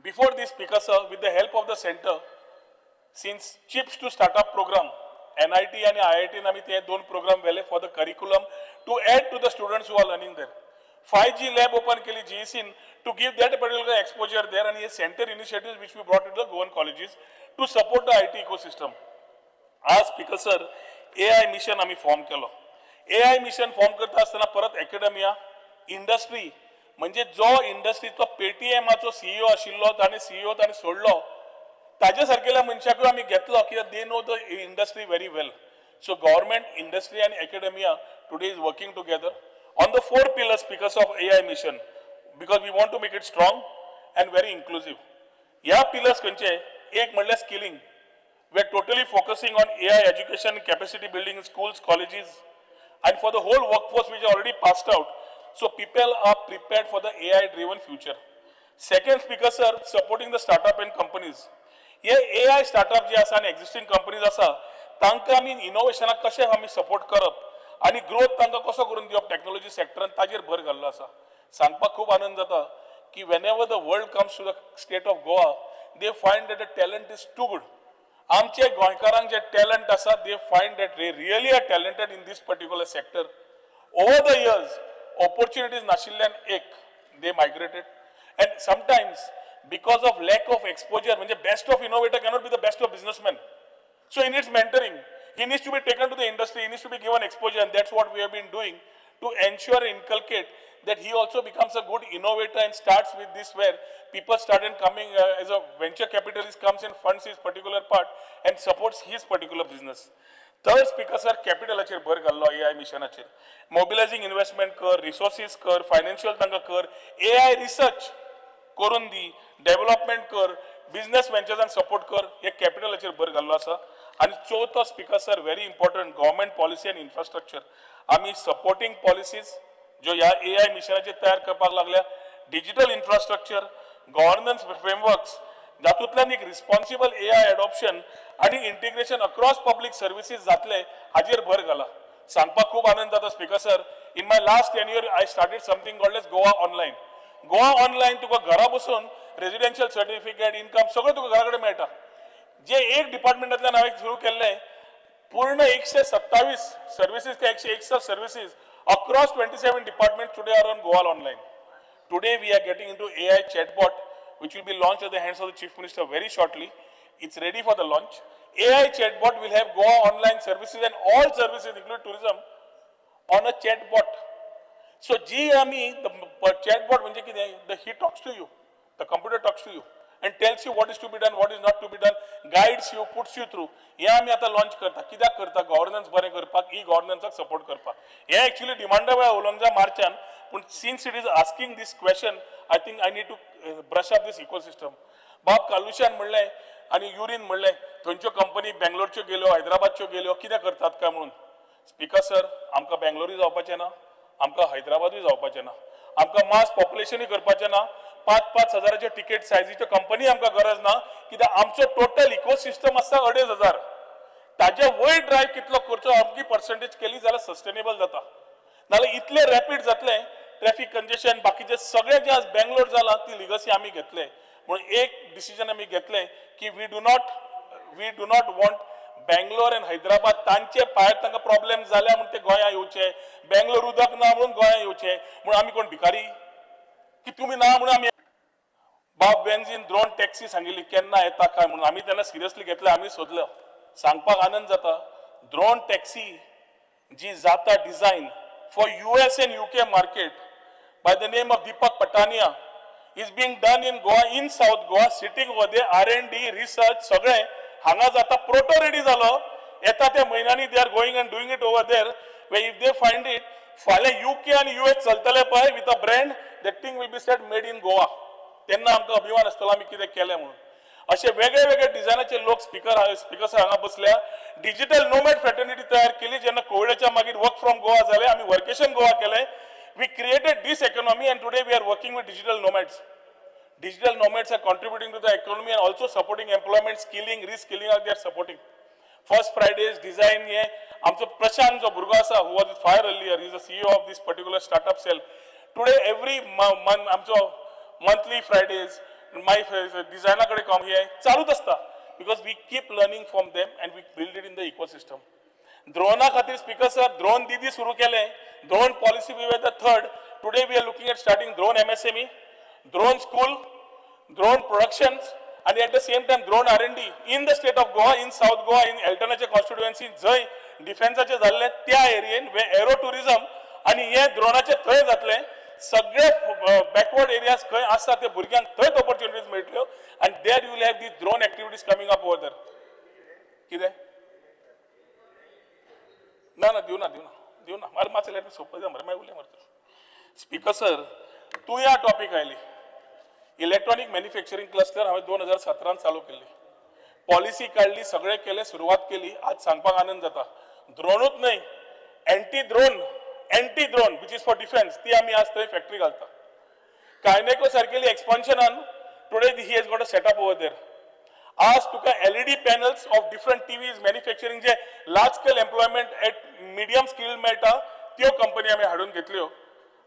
Before this, Speaker sir, with the help of the center, since Chips to Startup program, NIT आणि IIT आमी ते दोन प्रोग्राम व्हेले for the curriculum to add to the students who are learning there. 5G lab open केली GEC to give that particular exposure there, आणि हे center initiatives which we brought to the Goan colleges to support the IT ecosystem. आज speaker sir, AI mission आमी form केलो. AI mission form करता आसतना परत academia, industry, म्हणजे जो इंडस्ट्रीचो पेटीएमाचो सीईओ आशिल्लो, ताणें सीईओ ताणें सोडलो, ताजे सारकेल्या मनशाकूय आमी घेतलो, कित्याक they know the industry very well. So government, industry आनी academia today is working together on the four pillars because of AI Mission, because we want to make it strong and very inclusive. ह्या pillars खंयचे? एक म्हणल्यार skilling. We are totally focusing on AI education, capacity building in schools, colleges, and for the whole workforce which already passed out. So people are prepared for the AI driven future. Second, Speaker sir, supporting the startup and companies. हे AI startup जे आसा आणि existing companies आसा, तांकां आमी इनोव्हेशनाक कशें आमी support करप आनी ग्रोथ तांकां कसो करून दिवप टॅक्नोलॉजी सेक्टरान, ताजेर भर घाल्लो आसा. सांगपाक खूब आनंद जाता की whenever the world comes to the state of Goa, they find that the talent is too good. आमचे गोंयकारांक जे टॅलंट आसा, they find that they really are talented in this particular sector. Over the years opportunities नाशिल्ल्यान एक they migrated, and sometimes because of lack of exposure. म्हणजे best of innovator cannot be the best of businessman. So he needs mentoring. He needs to be taken to the industry. He needs to be given exposure, and that's what we have been doing to ensure and inculcate that he also becomes a good innovator and starts with this where people started coming as a venture capitalist comes and funds his particular part and supports his particular business. Third, Speaker sir, कॅपिटलाचेर भर घाल्लो AI मिशनाचेर. मोबिलायझींग investment कर, resources कर, financial तांकां कर, AI research करून दी, development कर, business वेंचर्सांक support कर, हे कॅपिटलाचेर भर घाल्लो आसा. आनी चवथो, Speaker sir, very important, government policy and infrastructure. आमी सपोर्टींग पॉलिसीज ज्यो ह्या एआय मिशनाचेर तयार करपाक लागल्या, डिजिटल इन्फ्रास्ट्रक्चर, गव्हर्नन्स फ्रेमवर्क्स, जातूंतल्यान एक रिस्पॉन्सिबल एआय एडॉप्शन आनी इंटिग्रेशन अक्रॉस पब्लीक सर्विसीस जातले हाजेर भर घाला. सांगपाक खूब आनंद जाता, Speaker sir, in my last 10 year I started something called as Goa Online. Goa Online, तुका घरा बसून रेजिडेन्शियल सर्टिफिकेट, इन्कम सगळें तुका घरा कडेन मेळटा. जे एक डिपार्टमेंटांतल्यान हांवें सुरू केल्लें, पूर्ण 127 सर्विसीस काय 161 services across 27 department today are on Goa Online. Today we are getting into AI chatbot, which will be launched at the hands of the Chief Minister very shortly. It's ready for the launch. AI chatbot will have Goa Online services and all services, including tourism, on a chatbot. So जी आमी the chatbot म्हणजे कितें? The he talks to you, the computer talks to you and tells you what is to be done, what is not to be done, guides you, puts you through. हे आमी आतां launch करता. कित्याक करता? Governance बरें करपाक, E गव्हर्नन्साक support करपाक. हे एक्चुअली डिमांडा वेळार उलोवंक जाय मार्चान, पूण since it is asking this question, I think I need to brush up this ecosystem. बाब कालुशान म्हणलें आनी युरीन म्हणलें, थंयच्यो कंपनी बेंगलोरच्यो गेल्यो, हैदराबादच्यो गेल्यो, कितें करतात काय म्हणून. स्पिकर सर, आमकां बेंगलोरूय जावपाचें ना, आमकां हैदराबादूय जावपाचें ना, आमकां मास पॉप्युलेशनूय करपाचें ना. पांच पांच हजाराचे टिकेट सायजीच्यो कंपनी आमकां गरज ना, कित्याक आमचो टोटल इकोसिस्टम आसा 2500. ताजे वयर ड्रायव्ह कितलो करचो, अमकी पर्संटेज केली जाल्यार सस्टेनेबल जाता. नाल्यार इतले रॅपीड जातले, ट्रॅफिक कंजेशन, बाकीचे सगळे जे आज बेंगलोर जाला, ती लिगसी आमी घेतले. म्हणून एक डिसिजन आमी घेतले की we do not want Bangalore and Hyderabad. तांचे भायर तांकां प्रॉब्लेम जाल्या म्हूण ते गोंया येवचे, बेंगलोर उदक ना म्हणून गोंया येवचे म्हणून आमी कोण भिकारी की तुमी ना म्हणून आमी? बाब बेंजीन ड्रोन टॅक्सी सांगिल्ली, केन्ना येता काय म्हणून. आमी तेन्ना सिरियसली घेतले, आमी सोदलो. सांगपाक आनंद जाता, ड्रोन टॅक्सी जी जाता design for US and UK market by the name of Deepak Patania is being done in Goa, in South Goa, sitting over there. R&D research सगळें हांगा जाता. प्रोटो रेडी जालो. येता त्या म्हयन्यांनी they are going and doing it over there. If they find it, फाल्यां UK आनी US चलतले पळय with a brand, that thing will be said made in Goa. तेन्ना आमकां अभिमान आसतलो आमी कितें केलें म्हणून. असे वेगळे वेगळे डिझायनाचे लोक स्पिकर हांगा बसल्या. डिजिटल नोमॅड फ्रेटर्निटी तयार केली. जेन्ना कोविडाच्या मागीर वर्क फ्रॉम गोवा जाले, आमी वर्केशन गोवा केलें. We created this economy and today we are working with digital nomads. Digital nomads are contributing to the economy and also supporting employment, skilling, reskilling, they are supporting. First Fridays design हे आमचो प्रशांत जो भुरगो आसा, who was fire earlier, is a CEO of this particular startup cell. Today every month आमचो monthly Faraday's, माय डिझायना कडेन काम हे चालूच आसता, because we keep learning from them and we build it in the ecosystem. द्रोणा खातीर, स्पिकर सर, द्रोण दिदी सुरू केले. Drone policy, we were the third. Today we are looking at starting drone MSME, drone school, drone productions आणि at the same time drone R&D in the state of Goa, in South Goa, in एल्टनाचे constituency, जंय डिफेन्साचे जाल्ले त्या एरियेन वे arrow tourism आणि हे द्रोणाचे थंय जातले. सगळे बॅकवर्ड एरियाज खंय आसा ते भुरग्यांक थंयच ऑपॉर्च्युनिटीज मेळटल्यो आनी there you will have the drone activities coming up over there. कितें? ना ना, दिवना, दिवना, दिवना. मरे, मातशें लेट सोंपो मरे, मागीर उलय मरे. स्पिकर सर, तूं या टॉपीक आयली. इलेक्ट्रॉनिक मॅन्युफॅक्चरींग क्लस्टर हांवें 2017त चालू केल्ली. पॉलिसी काडली, सगळें केलें, सुरवात केली. आज सांगपाक आनंद जाता, ड्रोनूच न्हय, anti drone, anti drone which is for defence, ती आमी आज थंय फॅक्टरी घालता. कायनेको सारकेली एक्सपान्शनान today he has got a setup over there. आज तुका LED panels of different TVs manufacturing, J large scale employment at medium skill मेळटा, त्यो कंपनी आमी हाडून घेतल्यो.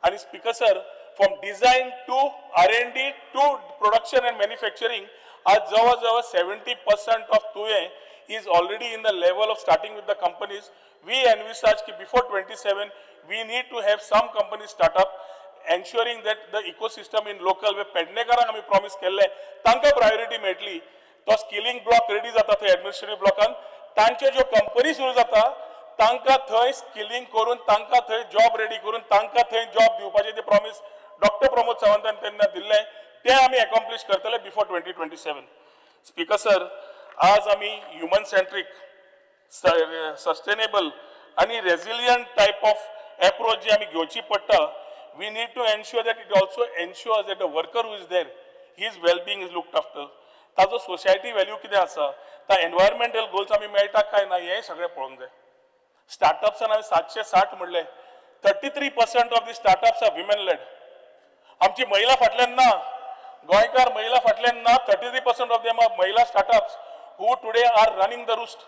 आनी Speaker sir, from design to R&D to production and manufacturing, आज जवळ जवळ 70% of Tuem is already in the level of starting with the companies. We envisage की before 27 we need to have some companies start up, ensuring that the ecosystem in local way. पेडणेकारांक आमी promise केल्लें, तांकां priority मेळटली. तो skilling block ready जाता थंय administrative ब्लॉकान. तांच्यो ज्यो कंपनी सुरू जाता, तांकां थंय स्किलिंग करून, तांकां थंय जॉब रेडी करून, तांकां थंय जॉब दिवपाचें ते प्रॉमिस. for 2027. Speaker sir, आज आमी ह्युमन सेंट्रीक, सस्टेनेबल आनी रेजिलियंट टायप ऑफ एप्रोच जी आमी घेवची पडटा, we need to ensure that it also ensures that the worker who is there, his well-being is looked after. ताजो सोसायटी व्हॅल्यू कितें आसा, ता एनवायरमेंटल गोल्स आमी मेळटा काय ना, हें सगळें पळोवंक जाय. स्टार्टअप्सान हांवें 760 म्हणलें, 33% of the startups are women led. आमची महिला फाटल्यान ना, गोंयकार महिला फाटल्यान ना. 33% of them are महिला startups who today are running the roost.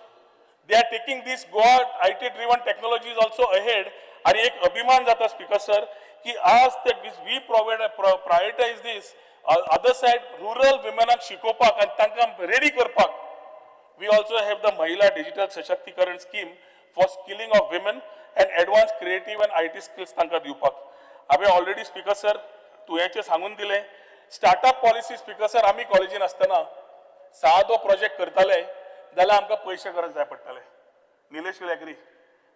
They are taking this Goa IT driven technologies also ahead. आणि एक अभिमान जाता, स्पीकर सर, की आज ते we provide prioritize this other side, rural विमेनाक शिकोवपाक आनी तांकां रेडी करपाक we also have the Mahila Digital Sashaktikaran scheme for skilling of women and advanced creative and IT skills तांकां दिवपाक. हांवें ऑलरेडी, स्पीकर सर, तुयेंचें सांगून दिलें. स्टार्टअप पॉलिसी, स्पीकर सर, आमी कॉलेजीन आसतना सादो प्रोजेक्ट करताले जाल्यार आमकां पयशे गरज जाय पडटाले. Nilesh will agree.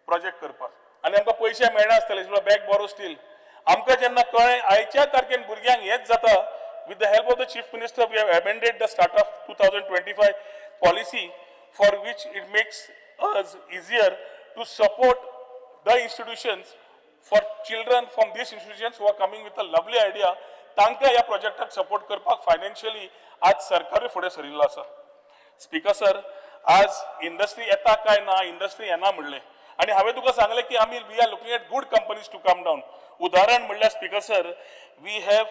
Project करपाक आनी आमकां पयशे मेळनासतले, बॅग बोरो स्टील. आमकां जेन्ना कळ्ळें आयच्या तारखेन भुरग्यांक हेच जाता, with the help of the Chief Minister, we have amended the Startup 2025 policy, for which it makes us easier to support the institutions for children from these institutions who are coming with a lovely idea. तांकां ह्या प्रोजेक्टाक support करपाक financially आज सरकारूय फुडें सरिल्लो आसा. Speaker sir, आज industry येता काय ना, इंडस्ट्री येना म्हणलें आनी हांवें तुका सांगलें की आमी we are looking at good companies to come down. उदाहरण म्हणल्यार, Speaker sir, we have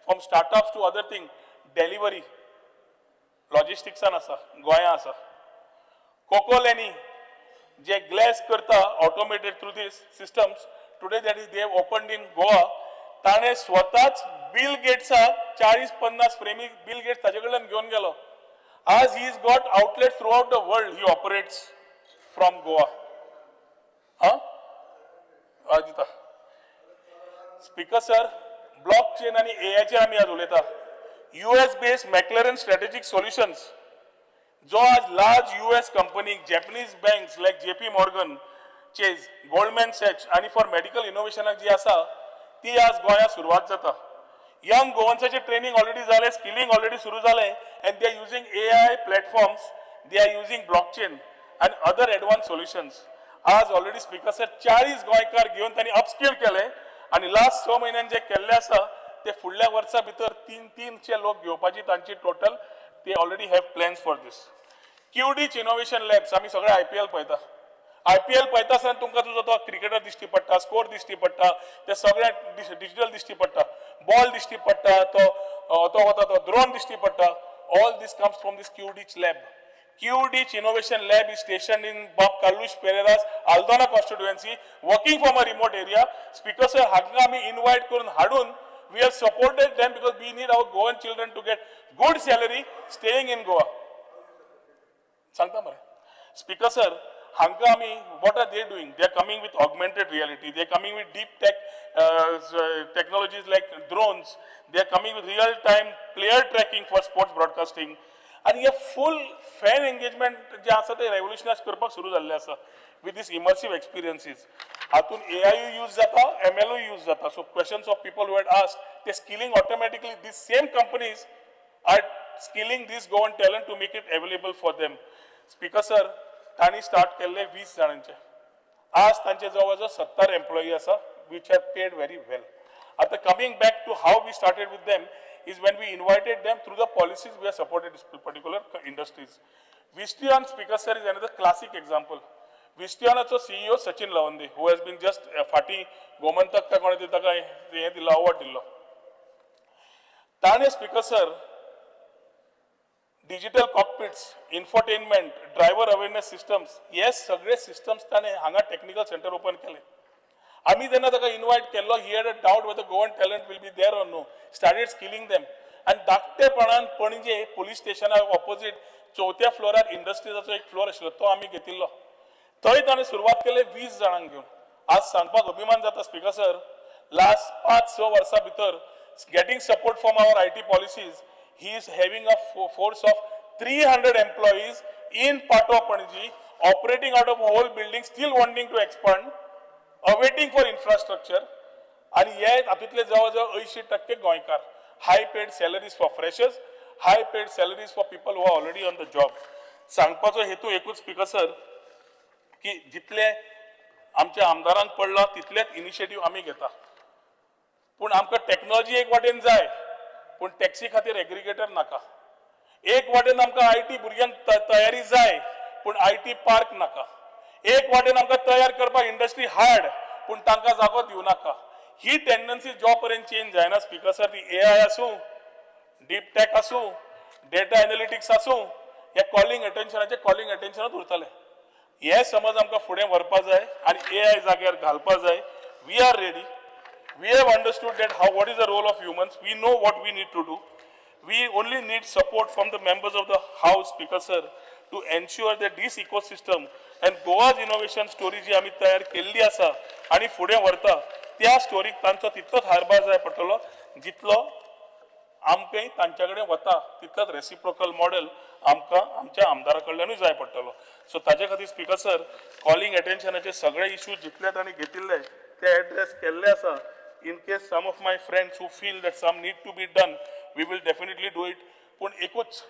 from startups to other thing, Delhivery लॉजिस्टिक्सान आसा, गोंया आसा. कोकोलेनी जे ग्लॅस करता automated through this systems, today that is they opened in Goa. ताणें स्वताच बिल गेट्साक 40-50 फ्रेमी बिल गेट्स ताजे कडल्यान घेवन गेलो. आज he is got outlet throughout the world. He operates from Goa. हा हय दिता. स्पीकर सर, ब्लॉक चेन आनी एआयचेर आमी आज उलयता. US based McLaren Strategic Solutions जो आज large US company, Japanese banks like JP Morgan Chase, Goldman Sachs आनी फॉर मेडिकल इनोव्हेशनाक जी आसा ती आज गोंयांत सुरवात जाता. यंग गोवन्साचे ट्रेनिंग ऑलरेडी जालें, स्किलिंग ऑलरेडी सुरू जालें, and they are using AI platforms, they are using blockchain and other advance solutions. आज ऑलरेडी, स्पीकर सर, 40 गोंयकार घेवन तांणी अपस्किल केले आनी लास्ट 6 म्हयन्यान जे केल्ले आसा ते फुडल्या वर्सा भितर तीन तीनशे लोक घेवपाची तांची टोटल ते already have plans for this. क्यूडीच innovation labs, आमी सगळे आयपीएल पळयता. आयपीएल पळयता आसतना तुमकां तुजो तो क्रिकेटर दिश्टी पडटा, स्कोर दिश्टी पडटा, ते सगळे डिजिटल दिश्टी पडटा, बॉल दिश्टी पडटा, तो वता तो ड्रोन दिश्टी पडटा. All this comes from this Qudich lab. Qudich Innovation Lab is stationed in Bob Carlos Pereira's Aldona constituency, working from a remote area. Speaker sir, हांगा आमी invite करून हाडून we have supported them because we need our Goan children to get good salary staying in Goa. सांगता मरे. Speaker sir, हांकां आमी, what are they doing? They are coming with augmented reality, they are coming with deep tech technologies like drones, they are coming with real time player tracking for sports broadcasting. आनी हे फूल fan engagement जे आसा ते रेवोल्युशनायज करपाक सुरू जाल्लें आसा with these immersive experiences. हातून AI use जाता, एम एलूय यूज जाता. So questions of people who had asked ते skilling, automatically these same companies are skilling this Goan talent to make it available for them. Speaker sir, तांणी start केल्ले 20 जाणांचे, आज तांचे जवळ जवळ 70 एम्प्लॉई आसा, which are paid very well. आता coming back to how we started with them is when we invited them through the policies, we have supported this particular industries. Visteon, Speaker sir, is another classic example. Visteonाचो CEO Sachin Lawande, who has been just फाटीं गोमंतक काय कोणें ताका हें दिल्लो, award दिल्लो. ताणें, Speaker sir, digital cockpits, infotainment, driver awareness systems हे सगळे सिस्टम्स ताणें हांगा टेक्निकल सेंटर ओपन केले. आमी जेन्ना ताका इनवायट केल्लो, he had a doubt whether Goan talent will be there or no. Started skilling them आनी धाकटेपणान पणजे पोलीस स्टेशना ऑपोजीट चवथ्या फ्लोरार इंडस्ट्रीजाचो एक फ्लोर आशिल्लो, तो आमी घेतिल्लो. थंय ताणें सुरवात केले 20 जाणांक घेवन. आज सांगपाक अभिमान जाता, स्पीकर सर, लास्ट 5-6 वर्सां भितर, getting support from our IT policies, he is having a force of 300 employees in Patto, Panaji, operating out of a whole building, still wanting to expand, awaiting for infrastructure. आणि हे हातूंतले जवळ जवळ 80% गोंयकार, high paid salaries for freshers. high paid salaries for people who are already on the job. सांगपाचो हेतू एकूच speaker sir की जितले आमच्या आमदारांक पडला तितलेच इनिशिएटीव आमी घेता, पूण आमकां टॅक्नॉलॉजी एक वाटेन जाय, पूण टॅक्सी खातीर एग्रिगेटर नाका. एक वाटेन आमकां I T भुरग्यांक तयारी जाय, पूण I T park नाका. एक वाटेन आमकां तयार करपाक इंडस्ट्री हाड, पूण तांकां जागो दिवं नाका. ही टेंडन्सी जो पर्यंत चेंज जायना स्पीकर सर, ती ए I आसूं, डीप टॅक आसूं, डेटा एनालिटिक्स आसूं, हे कॉलिंग अटेन्शनाचे कॉलिंग अटेन्शनात उरतले. हे समज आमकां फुडें व्हरपा जाय आनी ए I जाग्यार घालपा जाय. We are ready, we have understood that how what is the role of humans, we know what we need to do. We only need support from the members of the house, Speaker sir, to ensure that this ecosystem and Goa's innovation story जी आमी तयार केल्ली आसा आनी फुडें व्हरता त्या स्टोरीक तांचो तितलोच हातभार जाय पडटलो जितलो आमकांय तांच्या कडेन वता तितलोच रेसिप्रोकल मॉडेल आमकां आमच्या आमदारा कडल्यानूय जाय पडटलो. सो ताजे खातीर स्पीकर सर, कॉलिंग अटेन्शनाचे सगळे इश्यू जितले तांणी घेतिल्ले ते एड्रेस केल्ले आसा. In case some of my friends who feel that some need to be done, we will definitely do it. पूण एकूच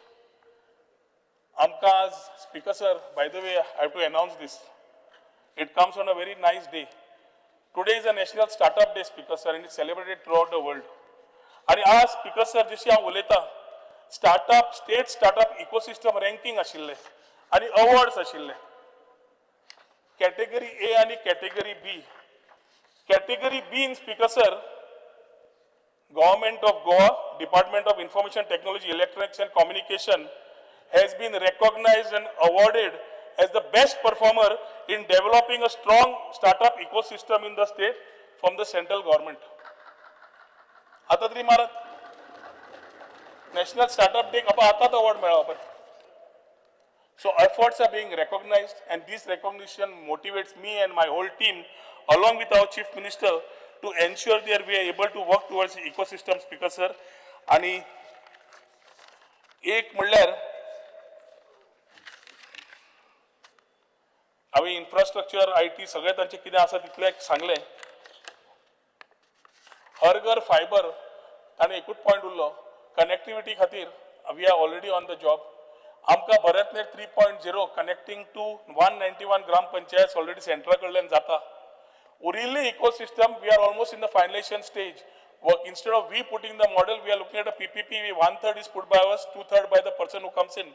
आमकां आज speaker sir, by the way I have to announce this, it comes on a very nice day. Today is a national startup day speaker sir, and it celebrated throughout the world. आनी आज speaker sir जशी हांव उलयतां, startup state startup ecosystem ranking आशिल्लें आनी awards आशिल्ले, category ए आनी category B. Category B in speaker sir, Government of Goa, Department of Information Technology, Electronics and Communication has been recognized and awarded as the best performer in developing a strong startup ecosystem in the state from the central government. आता तरी मारत national startup day आपण आतांच award मेळ्ळो आपण. So efforts are being recognized, and this recognition motivates me and my whole team along with our chief minister to ensure that we are able to work towards the ecosystem, Speaker sir. आणि एक म्हणल्यार हांवें infrastructure I T सगळें तांचें कितें आसा तितलें सांगलें. हर घर फायबर ताणें एकूच पॉयंट उरलो, कनेक्टिविटी खातीर we are already on the job. आमकां BharatNet 3.0 connecting to 191 gram panchayat already सेंट्रा कडल्यान जाता. उरिल्ली ecosystem we are almost in the finalization stage. Work instead of we putting the model, we are looking at a PPP. 1/3 is put by us, 2/3 by the person who comes in.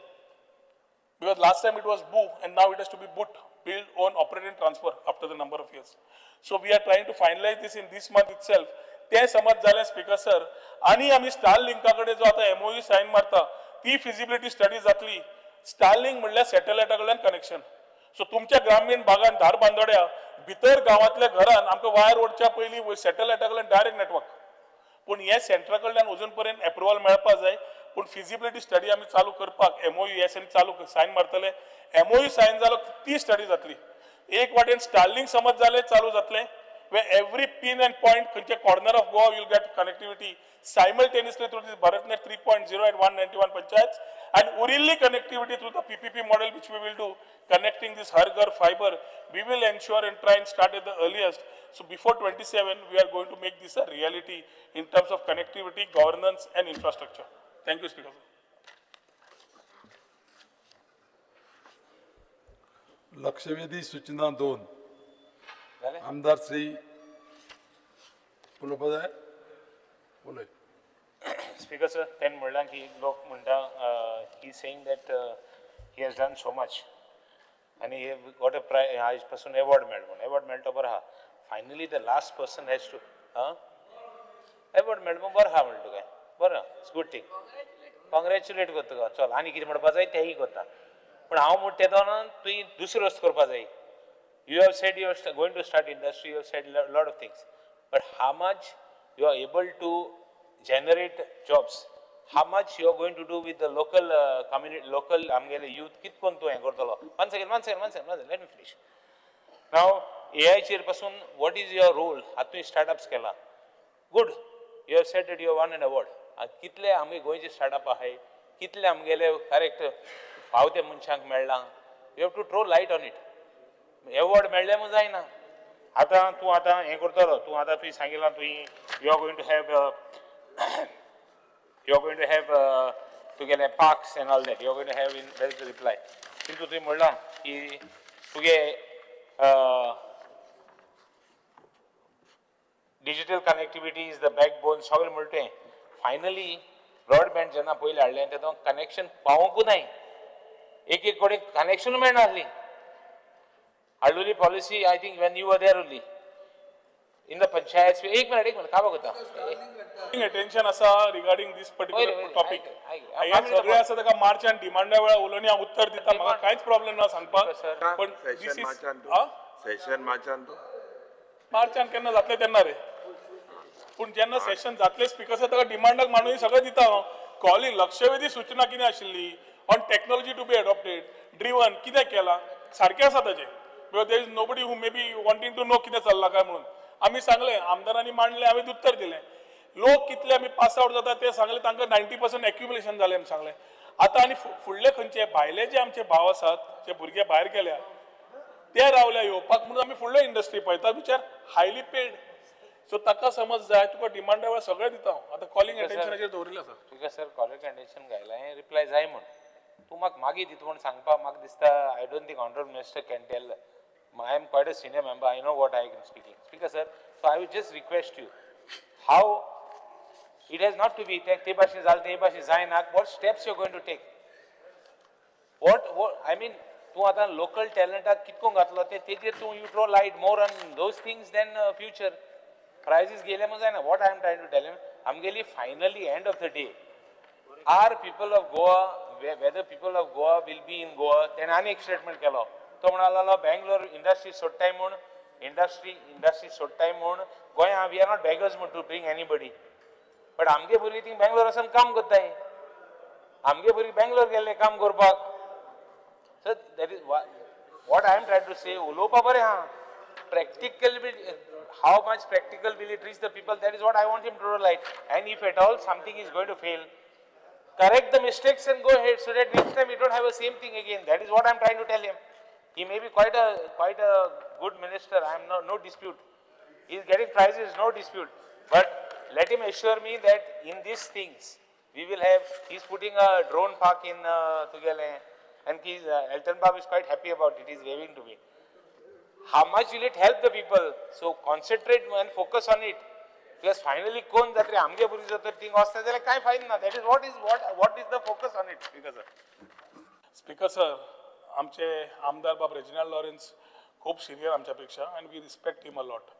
Because last time it was BOO and now it has to be BOOT, build, own, operate and transfer after the number of years. So we are trying to finalize this in this month itself. ते समज जालें speaker sir, आनी आमी स्टारलिंका कडेन जो आतां MOU sign मारता ती फिजिबिलिटी स्टडी जातली. स्टारलिंक म्हणल्यार सॅटेलायटा कडल्यान कनेक्शन. सो तुमच्या ग्रामीण भागान धारबांदोड्या भितर गांवांतल्या घरान आमकां वायर ओडच्या पयलीं सॅटेलायटा कडल्यान डायरेक्ट नेटवर्क. पूण हे सेंट्रा कडल्यान अजून पर्यंत एप्रुवल मेळपा जाय. पूण फिजिबिलिटी स्टडी आमी चालू करपाक एमओयू एस एन चालू सायन मारतले. एमओयू सायन जालो ती स्टडी जातली. एक वाटेन स्टारलिंक समज जालें चालू जातलें, where every pin and point खंयच्या corner of Goa will get connectivity simultaneously through this BharatNet 3.0 at 191 panchayats and उरिल्ली connectivity through the PPP model which we will do, connecting this Har Ghar fiber, we will ensure and try and start at the earliest. So before 27, we are going to make this a reality in terms of connectivity, governance and infrastructure. Thank you, Speaker. लक्षवेधी सूचना 2. आमदार श्री उलोवपा जाय उलय. Speaker sir, तेणें म्हणलां की लोक म्हणटा, he saying that he has done so much आनी he got a प्राय आयज पासून एवॉर्ड मेळ्ळो म्हूण. एवॉर्ड मेळटा बरो आहा. Finally the last person has to award मेळ्ळो म्हूण बरो आहा म्हणटा तुका, बरो, it's good thing, congratulate करता तुका. चल आनी कितें म्हणपा जाय तेंय करता. पूण हांव म्हणटा तेदोना तुवें दुसरी वस्त करपा जाय. You have said you are going to start industry, you have said lot of things, but how much you are able to generate jobs, how much you are going to do with the local community, local आमगेले youth, कित कोण तूं हें करतलो. One second, one second, one second, one second, let me finish. Now AI चेर पासून what is your role? आतां तुवें स्टार्टअप्स केला, good, you have said that you have won an award. कितले आमगे गोंयचे स्टार्टअप आहाय, कितले आमगेले करेक्ट फाव ते मनशांक मेळ्ळां. You have to throw light on it. Award मेळ्ळें म्हूण जायना. आतां तूं आतां हें करतलो, तूं आतां तुवें सांगिलां तुवें you are going to have you are going to have तुगेले parks and all that you are going to have in the reply. किंतु तुवें म्हणलां की तुगे digital connectivity is the backbone सगळें म्हणटा तुवें. फायनली ब्रॉडबँड जेन्ना पयलीं हाडलें तेन्ना कनेक्शन पावोवंकूच नाय, एक एक कडेन कनेक्शन मेळनासली. हाडलेली policy I think when you were there only in the panchayat. एक मिनट काबार करता अटेन्शन आसा रिगार्डिंग दीस पर्टिक्युलर टॉपिक. हे सगळे आसा ताका मार्चान डिमांडा वेळार उलोवनी हांव उत्तर दिता, म्हाका कांयच प्रॉब्लेम ना सांगपाक. पण this is session मार्चान मार्चान केन्ना जातले तेन्ना रे, पूण जेन्ना सेशन जातले स्पिकर सर ताका डिमांडाक मांडून सगळें दिता हांव. कॉलिंग लक्षवेधी सूचना कितें आशिल्ली on technology to be adopted driven कितें केलां सारकें आसा ताजें, because there is nobody who may be wanting to know कितें चल्लां काय म्हणून. आमी सांगलें, आमदारांनी मांडलें, हांवें उत्तर दिलें. लोक कितले आमी पास आवट जाता ते सांगले, तांकां 90% एक्युमुलेशन जालें म्हूण सांगलें. आतां आनी फुडले खंयचे भायले जे आमचे भाव आसात, जे भुरगे भायर गेल्या ते रावल्या येवपाक म्हणून आमी फुडले इंडस्ट्री पळयता which are highly paid. So ताका समज जाय तुका डिमांडा वेळार सगळें दिता हांव. आतां कॉलिंग अटेन्शनाचेर दवरिल्लें आसा. तुका सर कॉलिंग अटेन्शन घायलां, रिप्लाय जाय म्हूण तूं म्हाका मागीर दिता म्हूण सांगपाक म्हाका दिसता. I don't think honourable minister can tell. I am quite a senior member, I know what I am speaking. Speaker sir, so I will just request you how it has not to be ते भाशेन जालें ते भाशेन जायना. What steps you going to take? What I mean तूं आतां local टॅलंटाक कितको घातलो ते तेजेर तूं you throw light more on those things than future prizes गेले म्हूण जायना. What I am trying to tell him, आमगेली finally end of the day are people of Goa, whether people of Goa will be in Goa. तेणें आनी एक statement केलो, तो म्हणालो बेंगलोर इंडस्ट्री सोडटाय म्हूण, इंडस्ट्री सोडटाय म्हूण गोंया we are not beggars म्हूण टू ब्रिंग एनीबडी. बट आमगे भुरगीं थिंग बेंगलोर वचून काम करताय, आमगे भुरगीं बेंगलोर गेल्ले काम करपाक. So that is what I am trying to say. उलोवपा बरें आहा, practical how much practical will it reach the people, that is what I want him to light. And if at all something is going to fail, correct the mistakes and go ahead so that next time we don't have the same thing again. That is what I am trying to tell him. He may be quite a good minister, I am no dispute. He is getting prizes, no dispute. But let him assure me that in these things we will have, he is putting a drone park in Tugele, and he is, Elton Bab is quite happy about it, he is waving to me. How much will it help the people? So concentrate and focus on it. Because finally कोण जातले आमगे भुरगीं जर तर thing वचता जाल्यार कांय फायदा ना. That is what is the focus on it. Speaker sir. Speaker sir, आमचे आमदार बाब रेजिनाल्ड लॉरेन्स खूब सिनियर आमच्या पेक्षा, and we respect him a lot.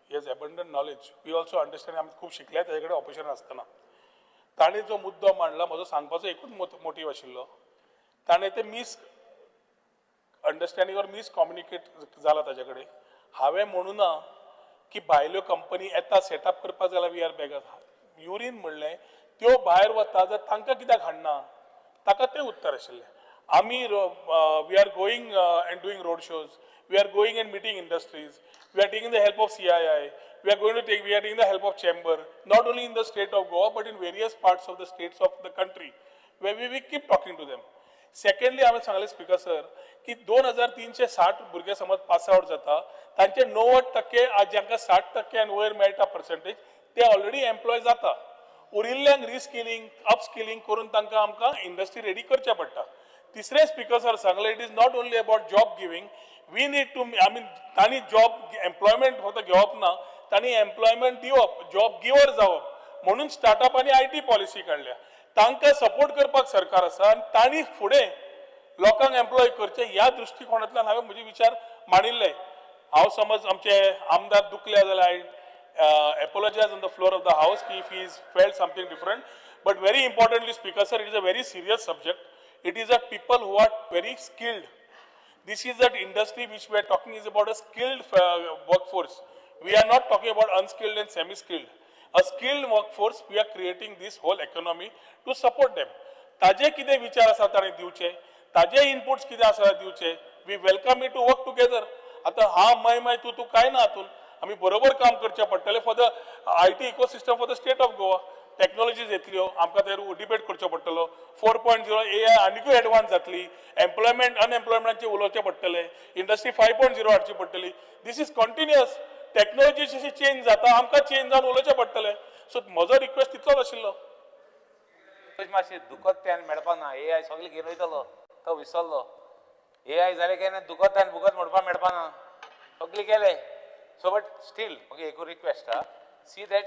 He has abundant knowledge. We also understand. आमी खूब शिकले ताजे कडेन ऑपोजिशन आसतना. ताणें जो मुद्दो मांडला, म्हजो सांगपाचो एकूच मोटीव आशिल्लो, ताणें ते मिस अंडरस्टँडींग ऑर मिसकम्युनिकेट जाला ताजे कडेन. हांवें म्हणूं ना की भायल्यो कंपनी येता सेटअप करपाक जाल्यार we are beggars. Urine म्हणलें त्यो भायर वता जाल्यार तांकां कित्याक हाडना, ताका तें उत्तर आशिल्लें. आमी we are going and doing road shows, we are going and meeting industries, we are taking the help of CII, we are going to take, we are taking the help of chamber, not only in the state of Goa but in various parts of the states of the country where we keep talking to them. Secondly, हांवें सांगलें speaker sir की 2360 भुरगे समज pass out जाता, तांचे 90% आज जांकां 60% आनी वयर मेळटा पर्संटेज ते ऑलरेडी एम्प्लॉय जाता. उरिल्ल्यांक रिस्किलिंग अपस्किलिंग करून तांकां आमकां इंडस्ट्री रेडी करचें पडटा. तिसरें स्पिकर सर सांगलें, it is not only about job giving, we need to, I mean तांणी जॉब एम्प्लॉयमेंट फक्त घेवप ना, तांणी एम्प्लॉयमेंट दिवप, जॉब गिवर जावप म्हणून स्टार्टअप आनी I T policy काडल्या. तांकां सपोर्ट करपाक सरकार आसा आनी तांणी फुडें लोकांक एम्प्लॉय करचे ह्या दृश्टिकोणांतल्यान हांवें म्हजे विचार मांडिल्ले. हांव समज आमचे आमदार दुखले जाल्यार I apologise on the floor of the house की if he is felt something different. But very importantly speaker sir, it is a very serious subject. It is a people who are very skilled. This is that industry which we are talking is about a skilled workforce. We are not talking about unskilled and semi-skilled. A skilled workforce, we are creating this whole economy to support them. ताजे कितें विचार आसा ताणें दिवचे, ताजे inputs कितें आसा दिवचे, we welcome you to work together. आतां हा मय मय तूं तूं कांय ना, हातून आमी बरोबर काम करचें पडटलें for the IT ecosystem for the state of Goa. Technologies येतल्यो, आमकां तेर डिबेट करचो पडटलो. 4.0 AI आनिकूय एडवान्स जातली, एम्प्लॉयमेंट अनएम्प्लॉयमेंटाचेर उलोवचें पडटलें, इंडस्ट्री 5.0 हाडची पडटली. This is continuous. Technology जशी चेंज जाता आमकां चेंज जावन उलोवचें पडटलें. सो म्हजो रिक्वेस्ट तितलोच आशिल्लो. मातशें दुखत तें मेळपा ना. ए I सगळें घेवन वयतलो तो विसरलो. ए I जालें काय ना दुखत आनी बुकत म्हणपाक मेळपा ना, सगळें गेलें. सो बट स्टील म्हाका एक रिक्वेस्ट आहा, see that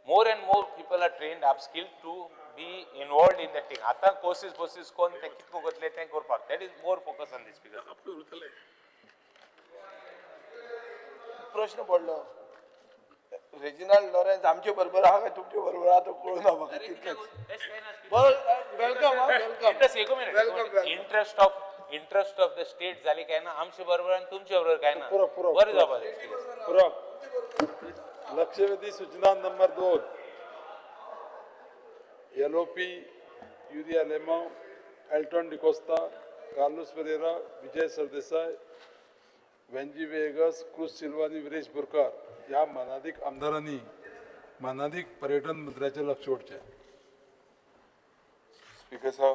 more and more people are trained upskilled to be involved in that thing. आतां कोर्सीस बोर्सीस कोन्न तें कितको करतले तें करपाक, that is more focus on this. Because प्रश्न पडलो रेजिनाल्ड लॉरेन्स आमचे बरोबर आहा काय तुमचे बरोबर आहा तो कळना म्हाका तितलेंच. बरो welcome welcome. एक minute, interest of the state जाली काय ना आमचे बरोबर आनी तुमचे बरोबर काय ना, बरें जावपा जाय. पुरो लक्षवेधी सूचना number 2 LOP Yuri Alemao, Elton D'Costa, Carlos Pereira, Vijay Sardesai, Venzy Viegas, Cruz Silva आनी विरेश बोरकार ह्या मानादीक आमदारांनी मानादीक पर्यटन मंत्र्याचें लक्ष ओडचें. Speaker sir,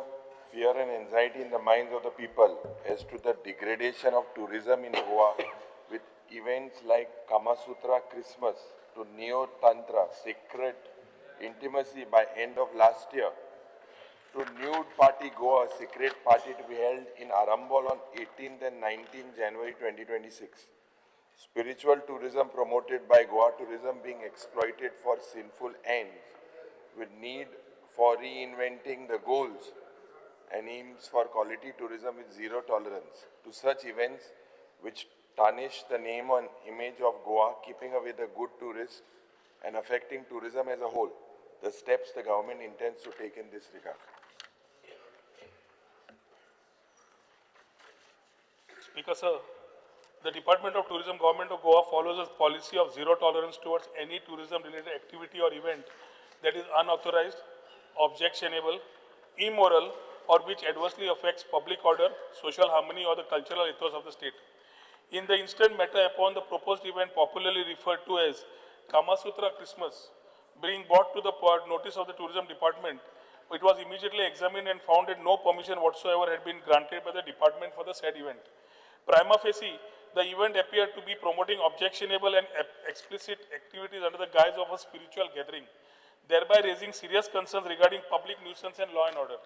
fear and anxiety in the minds of the people as to the degradation of tourism in Goa with events like Kamasutra Christmas to Neo Tantra, sacred intimacy by end of last year, to Nude Party Goa, secret party to be held in Arambol on 18th and 19th January 2026. Spiritual tourism promoted by Goa Tourism being exploited for sinful ends, with need for reinventing the goals and aims for quality tourism with zero tolerance to such events which tarnish the name and image of Goa, keeping away the good tourists and affecting tourism as a whole. The steps the government intends to take in this regard. Speaker sir, the Department of Tourism, Government of Goa follows a policy of zero tolerance towards any tourism-related activity or event that is unauthorized, objectionable, immoral, or which adversely affects public order, social harmony, or the cultural ethos of the state. In the instant matter upon the proposed event popularly referred to as Kamasutra Christmas being brought to the notice of the Tourism Department, it was immediately examined and found that no permission whatsoever had been granted by the department for the said event. Prima facie, the event appeared to be promoting objectionable and explicit activities under the guise of a spiritual gathering, thereby raising serious concerns regarding public nuisance and law and order.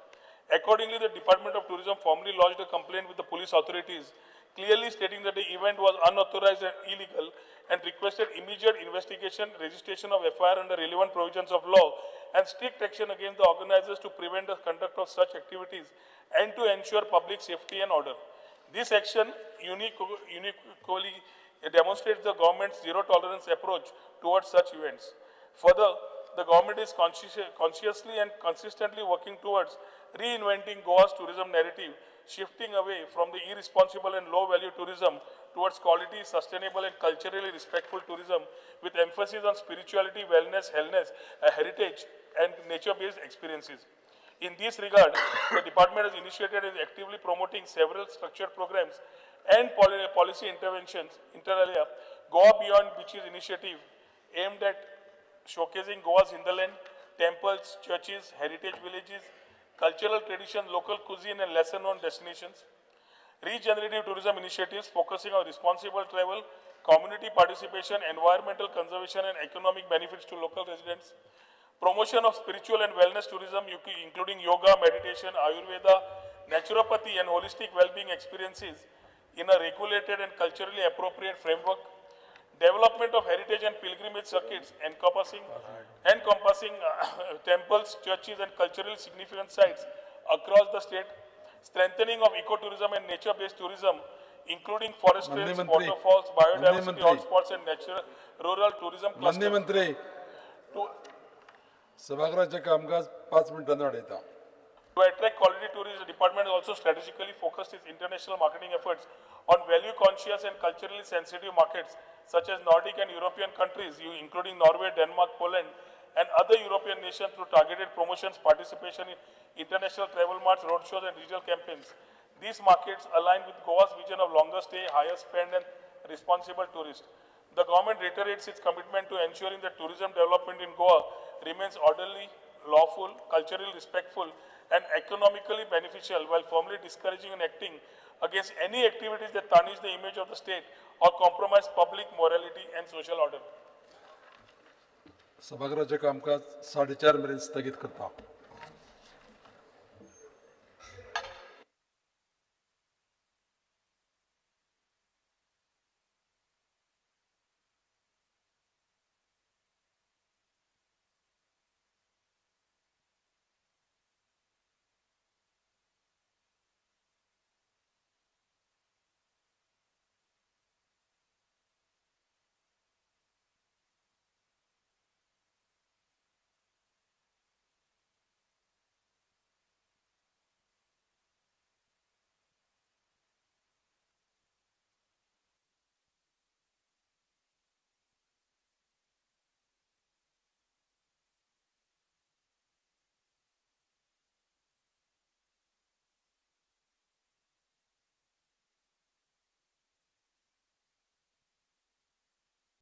Accordingly, the Department of Tourism formally lodged a complaint with the police authorities, clearly stating that the event was unauthorized and illegal, and requested immediate investigation, registration of FIR under relevant provisions of law, and strict action against the organizers to prevent the conduct of such activities and to ensure public safety and order. This action uniquely demonstrates the government's zero tolerance approach towards such events. Further, the government is consciously and consistently working towards reinventing Goa's tourism narrative, shifting away from the irresponsible and low-value tourism towards quality, sustainable and culturally respectful tourism with emphasis on spirituality, wellness, heritage and nature-based experiences. In this regard, the department has initiated and is actively promoting several structured programs and policy interventions, inter alia, Goa Beyond Beaches initiative aimed at showcasing Goa's hinterland, temples, churches, heritage villages, cultural tradition, local cuisine and lesser-known destinations. Regenerative tourism initiatives focusing on responsible travel, community participation, environmental conservation and economic benefits to local residents. Promotion of spiritual and wellness tourism, including yoga, meditation, Ayurveda, naturopathy and holistic well-being experiences in a regulated and culturally appropriate framework. Development of heritage and pilgrimage circuits encompassing temples, churches and culturally significant sites across the state. Strengthening of ecotourism and nature-based tourism, including forest trails, waterfalls, biodiversity hotspots and natural rural tourism clusters. सभागृहाचे कामकाज 5 मिनिटांनी वाडयता. To attract quality tourists, the department has also strategically focused its international marketing efforts on value-conscious and culturally sensitive markets such as Nordic and European countries, including Norway, Denmark, Poland, and other European nations through targeted promotions, participation in international travel marts, roadshows, and digital campaigns. These markets align with Goa's vision of longer stay, higher spend, and responsible tourists. The government reiterates its commitment to ensuring that tourism development in Goa remains orderly, lawful, culturally respectful, and economically beneficial, while firmly discouraging and acting against any activities that tarnish the image of the state or compromise public morality and social order. सभागृहाचे कामकाज 4:30 मेरेन स्थगीत करता.